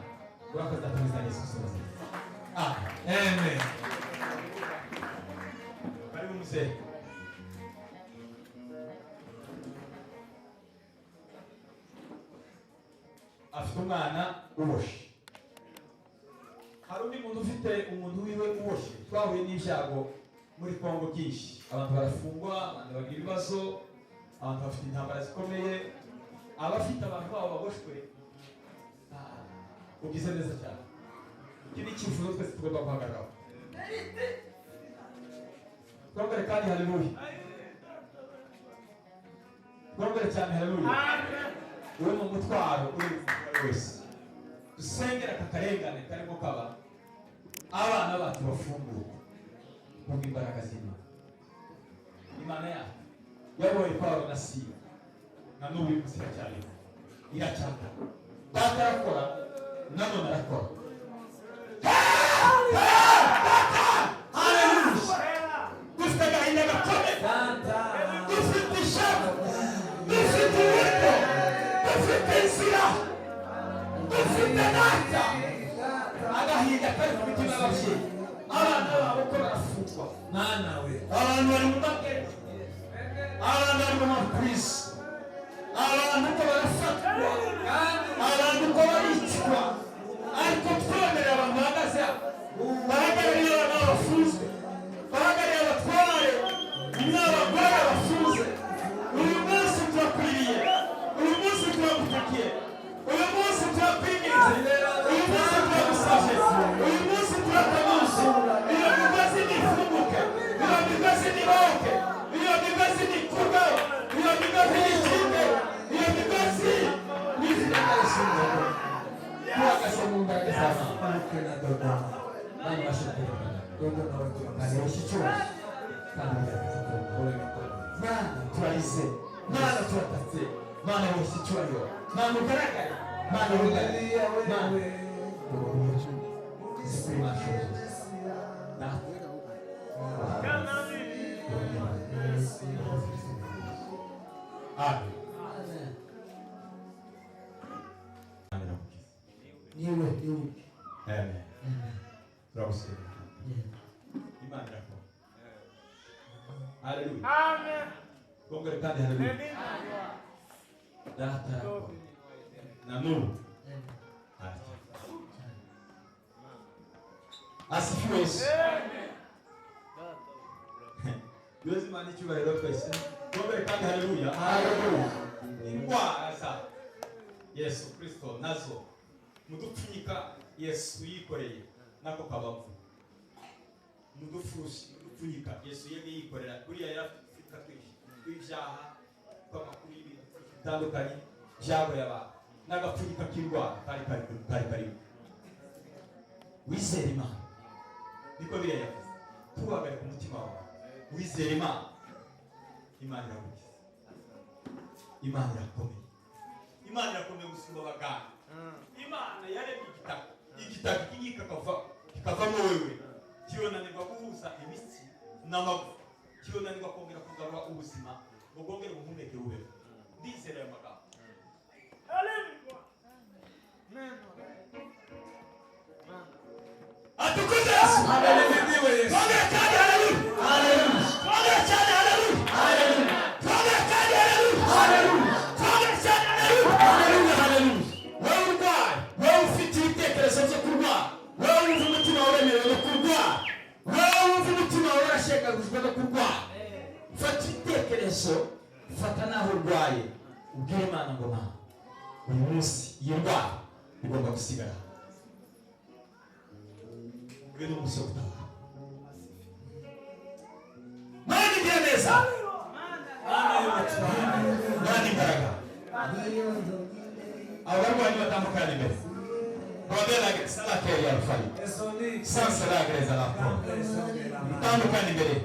urakoze Data, mu izina rya Yesu Kristo, amen. Amen. Karibu mzee. Afite umwana uboshye. Hari undi muntu ufite umuntu wiwe uboshye? Twahuye n'ibyago muri Kongo byinshi, abantu barafungwa, abantu bagira ibibazo, abantu bafite intambara zikomeye. Abafite abantu babo baboshwe, ugize neza cyane. Iki ni icyifuzo twese tugomba guhagararaho. Twongere kandi haleluya, twongere cyane haleluya. Uwo ni umutwaro uri ku wese. Dusengera aka karengane karimo kaba, abana bacu bafungurwa kubw'imbaraga z'Imana. Imana yacu yaboye Pawulo na Sila, na n'ubu uyu munsi iracyariho, iracyakora. Data arakora, nanone arakora. Haleluya! Dufite agahinda gakomeye, dufite ishavu, dufite uburyo, dufite inzira, dufite data agahinda kari ku mitima y'ababyeyi, abana babo ko barafungwa. Mana we. Abantu bari mu magereza, abantu bari mu mapurisi, abantu ko barafatwa, abantu ko baricwa. Ariko twemerera abantu bahagaze hano, bahagarariye abana bafunzwe, bahagarariye abatware n'abagore bafunze. Uyu munsi turakwiriye, uyu munsi turagutakiye, uyu munsi turakwinginze, uyu munsi turagusabye, uyu munsi turatamuje. Iyo migozi nifunguke, iyo migozi niboke, iyo migozi nikurweho, iyo migozi nicike, iyo migozi nifunguke. Tuhagaze mu mbaraga z'Imana. Manuke na Dodoma. Mana, ubashe kwerekana Dodoma wetu. kandi iki cyose kandi ugaragaza ko Pole mikono. Mana turarize, Mana turatatse, Mana wose icyubahiro, Mana ugaragare, Mana ugaragare, Mana zikuri mashobozi Data. Amen. Amen. Niwe niwe. Amen. Turagusenga. Imana irakora. Haleluya. Twongere kandi haleluya. Data arakora. Na n'ubu aracyakora. Asifiwe Yesu. Yoze Imana icyubahiro twese. Twongere kandi haleluya. Haleluya. Indwara za Yesu Kristo nazo mudupfunyika Yesu yikoreye nako kabamo mudufushi, mudupfunyika Yesu yemye yikorera. Buriya yari afite udupfunyika twinshi tw'ibyaha, tw'amakuru y'ibintu bitandukanye byagoye abantu, n'agapfunyika k'indwara kari kari kari karimo. Wizere Imana, niko biriya yavuze. Tuhagarika umutima wawe, wizere Imana, Imana iragukiza. Imana irakomeye, Imana irakomeye gusumba abaganga. Imana yaremye igitaka, igitaka iki ngiki kikavamo wewe, kibonanirwa guhuza imitsi n'amagufa, kibonanirwa kongera kugarura ubuzima ngo bwongere buhumeke bubeho. Ndizera ayo magambo. Atukuze Yesu. Haleluya Yesu. Twongere cyane haleluya. Twongere cyane haleluya. Twongere cyane haleluya. Twongere cyane haleluya. Haleluya. Wowe urwaye, wowe ufite ibitekerezo byo kurwara, wowe wumva umutima wawe uremerewe no kurwara, wowe wumva umutima wawe warashengagujwe no kurwara, fata ibitekerezo, fata n'aho urwaye, ubwire Imana ngo: "Mana, uyu munsi iyi ndwara igomba gusigara." Uyu ni umunsi wo gutabara. Mana igira neza. Mana y'ubutware. Mana imbaraga. Abo barwanyi batandukanye imbere. Rodela salake ya rufari. Esoni. Sansa la la. Tandukanye imbere.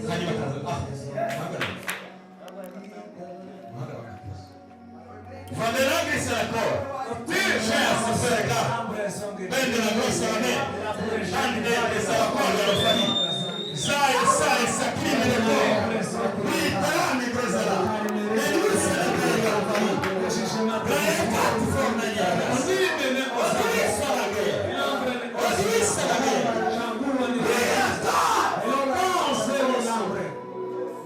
Hanyuma kaza. Ah. Muhagarare. Muhagarare. Vandela grisela. Cher frère, Bende la grossa la me. Ande de la cor ya rufari. Sai sai sacrime de cor. Ritarani grosala. E luce la ya rufari. Braecati forna yagas. Odrissa la guerra. Odrissa la guerra.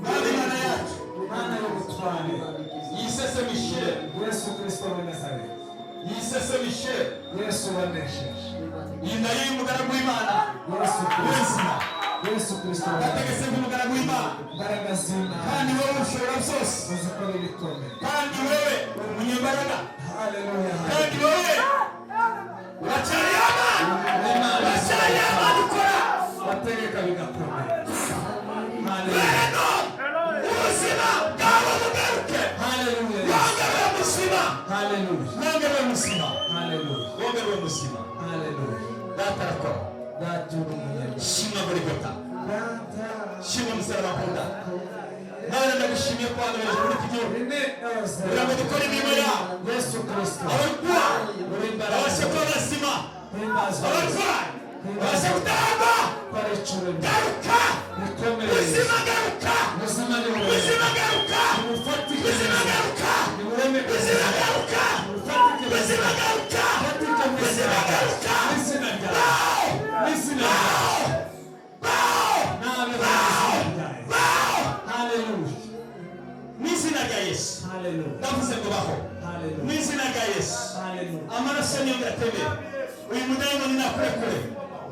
Nani mana yacu. Mana y'ubutware. Yisese Michel. Yesu Kristo w'i Nazareti. Yisese Michel. Yesu wanesheje. Iyi nayo y'umugaragu w'Imana. Yesu Kristo. Wezima. Yesu Kristo. Ndategetse nk'umugaragu w'Imana. Imbaraga z'Imana. Kandi wowe ushobora byose. Uzikora ibikomeye. Kandi wowe uri umunyembaraga. Haleluya. Kandi wowe uracyari Imana. Imana. Uracyari Imana ukora. Wategeka bigakomera. Haleluya. Rero ubuzima bwawe bugaruke. Haleluya. Wongere muzima. Haleluya. Wongere muzima. Haleluya. Wongere muzima. Haleluya. Data arakora. Data uri umunyabyaha. Shimwa Golgotha. Data. Shimwa umusaraba wakunda. Mana ndagushimiye ko wanyohereje muri iki gihugu. Kugira ngo dukore imirimo yawe. Yesu Kristo. Abarwayi Uri imbaraga. babashe kuba bazima. Himbazwa. Abarwayi babashe gutangwa. Kora icuruzwa. Garuka. Rikomeye. Ubuzima garuka. Ubuzima ni buremere. Ubuzima garuka. Nibufatike. Ubuzima garuka. Niburemere. Ubuzima garuka. Nibufatike. Ubuzima garuka. Fatike mu Ubuzima garuka. Mu izina ryawe. Mu izina ryawe. Nabe mu izina ryawe. Haleluya. Mu izina rya Yesu. Haleluya. Ndavuze ngo baho. Mu Haleluya. izina rya Yesu. Haleluya. Amaraso niyo ngatebera. Uyu mudayimoni nakurekure.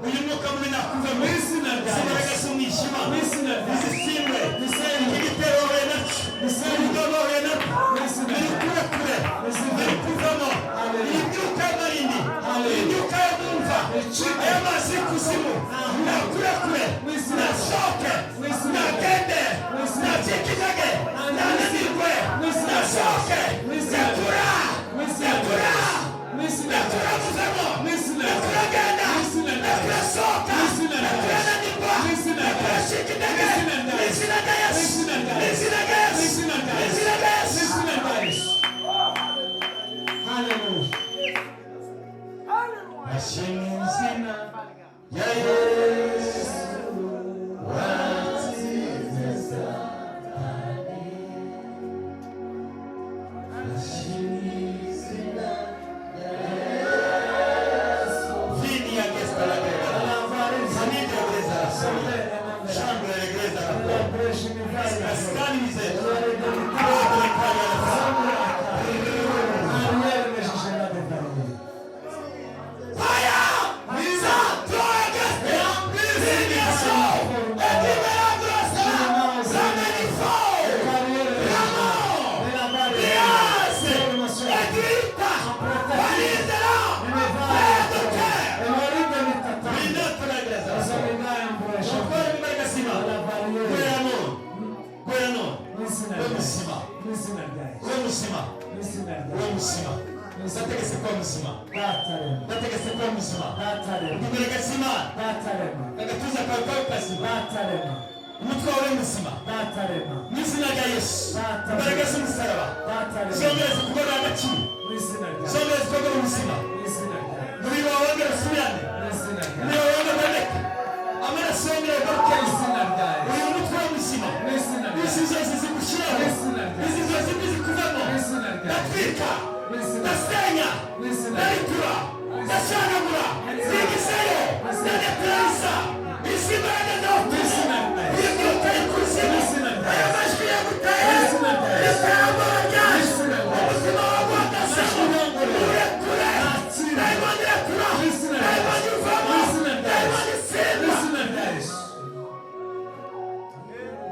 Uyu mwuka mubi nakuvemo. Mu izina rya Izi mbaraga Yesu. z'umwijima. Mu izina rya Yesu. Izisindwe. Nisenge. Iki gitero wahuye nacyo. Nisenge. Umugambi wahuye nacyo. Mu izina rya Yesu. Nikurekure. Mu izina rya Yesu. Ntikuvamo. Haleluya. Iyi myuka y'amarindi. Haleluya. Iyi myuka yo mu mva. Icike. Aya mazi y'ikuzimu. Nakurekure. Mu izina rya Yesu. Nasohoke. Mu izina rya Yesu. Nagende. Mu izina rya Yesu. Nacike intege. Nananirwe. Mu izina rya Yesu. Nasohoke. Mu izina rya Yesu. Nakura. Mu izina rya Nakura. Yesu. Mu izina rya Nakura Yesu. muvemo. Mu izina rya Yesu. Nakura genda. Mu izina rya Nakura Yesu. sohoka. Mu izina rya Nakura Yesu. nanirwa. Mu izina rya Nakura Yesu. cika intege. Mu izina rya Mu Yesu. izina rya Yesu. Mu izina rya Mu Yesu. izina rya Yesu. Mu izina rya Mu Yesu. izina rya Yesu. Mu izina rya Yesu. Haleluya. Ashimwe izina rya Yesu watsinze Satani. Ashimwe izina rya Yesu. Vini ya Gesta la Grega. Famiglia Greza la Sola. Chambre la Greza la Sola. Askani Mizeta. Kodre Kaya la Sola. Ndategetse kuba muzima. Ndategetse kuba muzima. Imbere gazima. Agatuza kawe kawe kazima. Umutwe wawe muzima. Mu izina rya Yesu. Imbaraga z'umusaraba. Zongera zikugorora agaciro. Zongera zikugorora ubuzima. Umubiri wawe wongere usubirane. Umubiri wawe wongere uboneke. Amaraso yongere agaruke. Uyu mutwe wawe muzima. Izi zose zigushyiraho. Izi zose zikuvamo. Ndatwika. Ndasenya. Ndaritura. Ndashanagura. Zigizeyo. Ndanetraliza. Izi mbaraga zawe. Iyi myuka y'ikuzimu. Aya majwi yaguteye. Iterabwoba ryaje. Ubuzima wawe buhagazeho. Urekure. Dayimoni irekura. Dayimoni ivamo. Dayimoni itsindwa.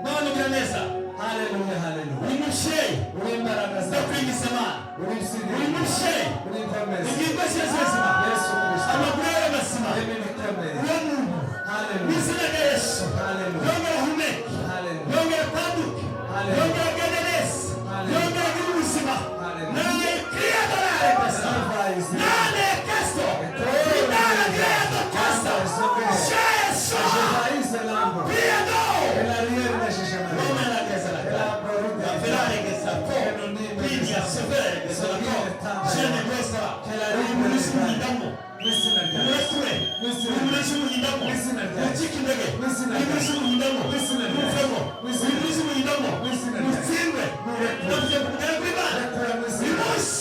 Mana ugira neza. Haleluya, haleluya. Uri mubyeyi. Uri imbaraga zawe. Ndakwingiza Mana. Uri izina. Uri mubyeyi. Uri inkomezi. Ingingo ze zizima. Yesu Kristo. Amaguru yawe mazima. Imana ikomeye. Uwo muntu. Mu Haleluya. izina rya Yesu. Haleluya. Yongera ahumeke. Haleluya. Yongera atambuke. Haleluya. Yongera agende neza. Haleluya. Yongera agire ubuzima. Haleluya. Nawe kriya dorare pesa. Nane kesto. Inara credo kasta. Jesu. Kriya do. Roma la chiesa la La Ferrari che sta Quindi a sapere che sta Scende questa. Umunyindamo. Umurekure. Umunyindamo. Ucike intege. Umunyindamo. Muvemo. Umunyindamo. Mutsindwe. Ndavuze ku mugaragu w'Imana. Uyu munsi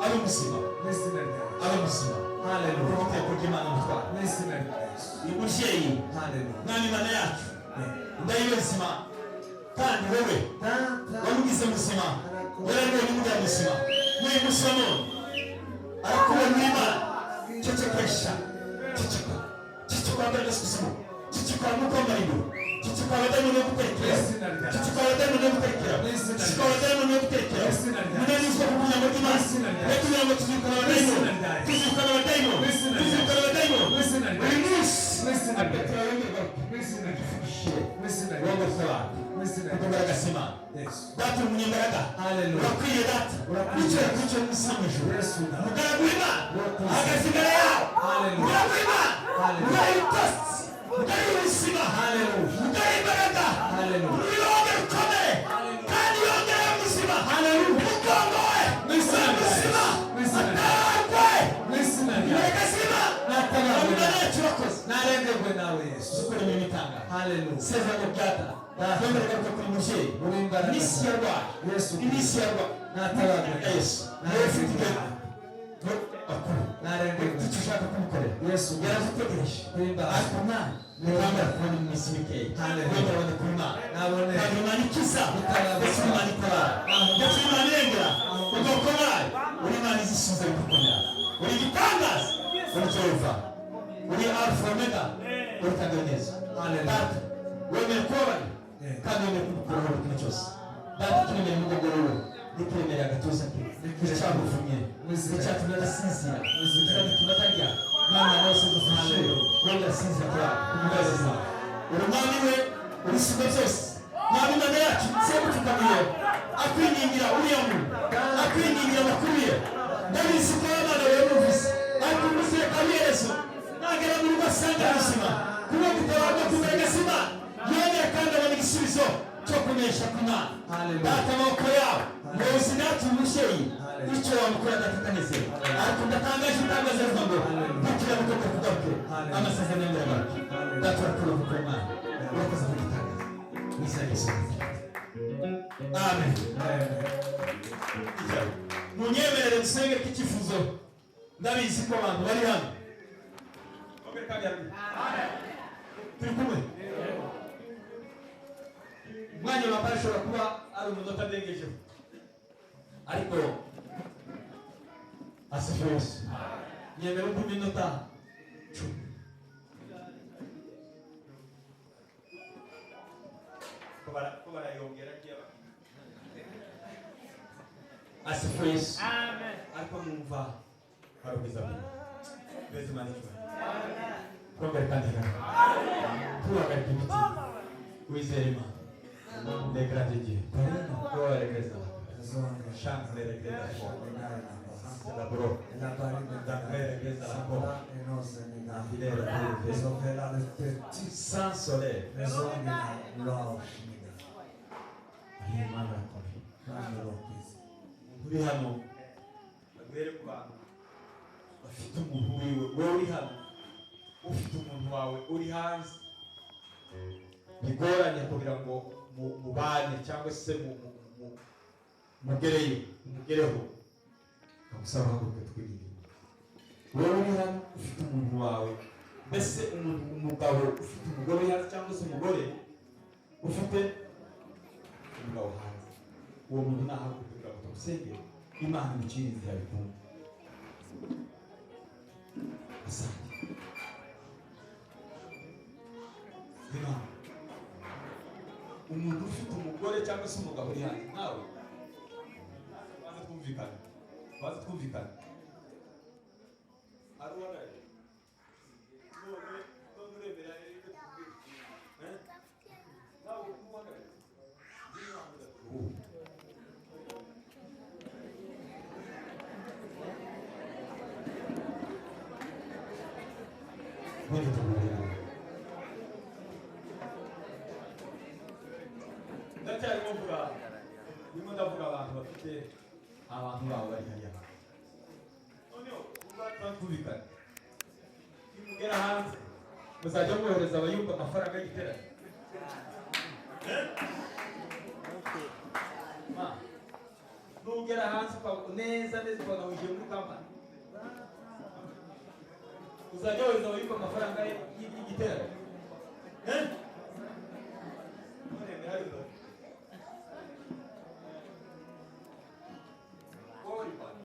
ari muzima. Ari muzima. Ufite ry'Imana mutwara. Uyu mubyeyi Mwami Imana yacu. Ndayibezima. Kandi wowe wamugize muzima. Yararibonye umugira muzima. N'uyu munsi wa none Cicika abadayimoni yo guterekera, cicika abadayimoni yo guterekera. Munanizwa ku kugira ngo Imana kugira ngo tuzirukane abadayimoni, tuzirukane abadayimoni, tuzirukane abadayimoni buri munsi. Petero yongera wongoreza abantu kugaragaza Imana. Data uri umunyembaraga, urakwiye Data, wicaye ku cyo munsi no mu ijuru. Umugaragu w'Imana ahagaze imbere yawe. Umugaragu w'Imana ugaye ibitotsi, ugaye ubuzima, ugaye imbaraga, umubiri wongera ukomere kandi yongere ubuzima. Umugongo we muzima, atarwe imbaraga z'Imana. Imana yacu urakoze, Narengerwe nawe Yesu. ukora imirimo itangaje. Haleluya. Isezerano rya Data yongera garuka kuri mubyeyi iminsi yarwaye, iminsi yarwaye. Natabarwe. Yesu niwe ufite ibyo bakuru Narengerwe. icyo ushaka kumukorera. Yesu. Yaragutegereje, ariko umwana ntibambara kubona mu minsi mikeya. Wenda abone ku Imana Nabone. kandi Imana ikiza, ndetse Imana itabara, ndetse Imana irengera ubwoko bwayo. Uri Imana izisubiza bigukomera, uri igitangaza, uri Jehova, uri Alfa Omega, uri tanga neza. Data wemeye kubabarira kandi wemeye kumukuraho buri kimwe cyose. Data, ikiremera umugongo wiwe n'ikiremerera agatuza ke, icyaguvumye, icyatumye adasinzira, icyatuma atarya, Mwana wose dufashe wenda asinzira kuri umugazima. Uri umwami we, uri isumba byose, mwami Imana yacu. Semupfukamiye akwingingira uriya muntu, akwingingira amakuru ye. Ndabizi ko abana bawe bumvise, ariko umuze kabiherezo nagera mu rugo asanga ubuzima kuba gutabarwa kugaragaza Imana, yongera kandi abona igisubizo cyo kunesha ku Imana. Data, amaboko yawe muzi natwe umubyeyi icyo wamukora Data atanezerwa, ariko ndatangaje itangazo rivuga ngo gukiranuka kwe kugaruke, amasezerano yongera agaruke. Data urakora kuko Imana urakoze kugitangaza mu izina rya Yesu Kristo. Amen. Munyemerere dusenge k'icyifuzo. Ndabizi ko abantu bari hano turi kumwe. Umwanya wambaye ushobora kuba ari umunota ndengejeho, ariko asifiwe Yesu. Nyemera undi minota 10. Ko barayongera. Asifiwe Yesu. Ariko numva hari ubwiza bw'Imana. Mbese Imana icyubahiro. Twongere kandi hano tuhagarika imiti wizere Imana. Le grande Dieu. Gloire regresa. Chance le regresa. Chance la bro. D'après regresa la bro. Fidèle sans soleil. Imana irakomeye. Umuntu uri hano baguhere ku bantu bafite umuntu wiwe. Wowe uri hano ufite umuntu wawe uri hanze, bigoranye kugira ngo mubane cyangwa se mugereyo, mugereho, bagusaba haguruke twirinde. Wowe uri hano ufite umuntu wawe, mbese umuntu umugabo ufite umugore uri hanze cyangwa se umugore ufite umugabo hanze, uwo muntu nahaguruke kugira ngo tumusengere, Imana imucire inzira bikunde. Asante Imana. Umuntu ufite umugore cyangwa se umugabo uri hanze, nawe baze twumvikane, baze twumvikane. Ari uhagarariye none, none uremera ibyo tukubwira, eh? Nawe uhagarariye. Ndacyarimo mvuga, ndimo ndavuga abantu bafite abantu babo bari hariya hanze. Noneho twumvikane, nimugera hanze muzajya mwohereza abayumva amafaranga y'igiterane. Ma, nugera hanze neza neza ukabona winjiye muri kampani, uzajya wohereza abayumva amafaranga y'igiterane, eh?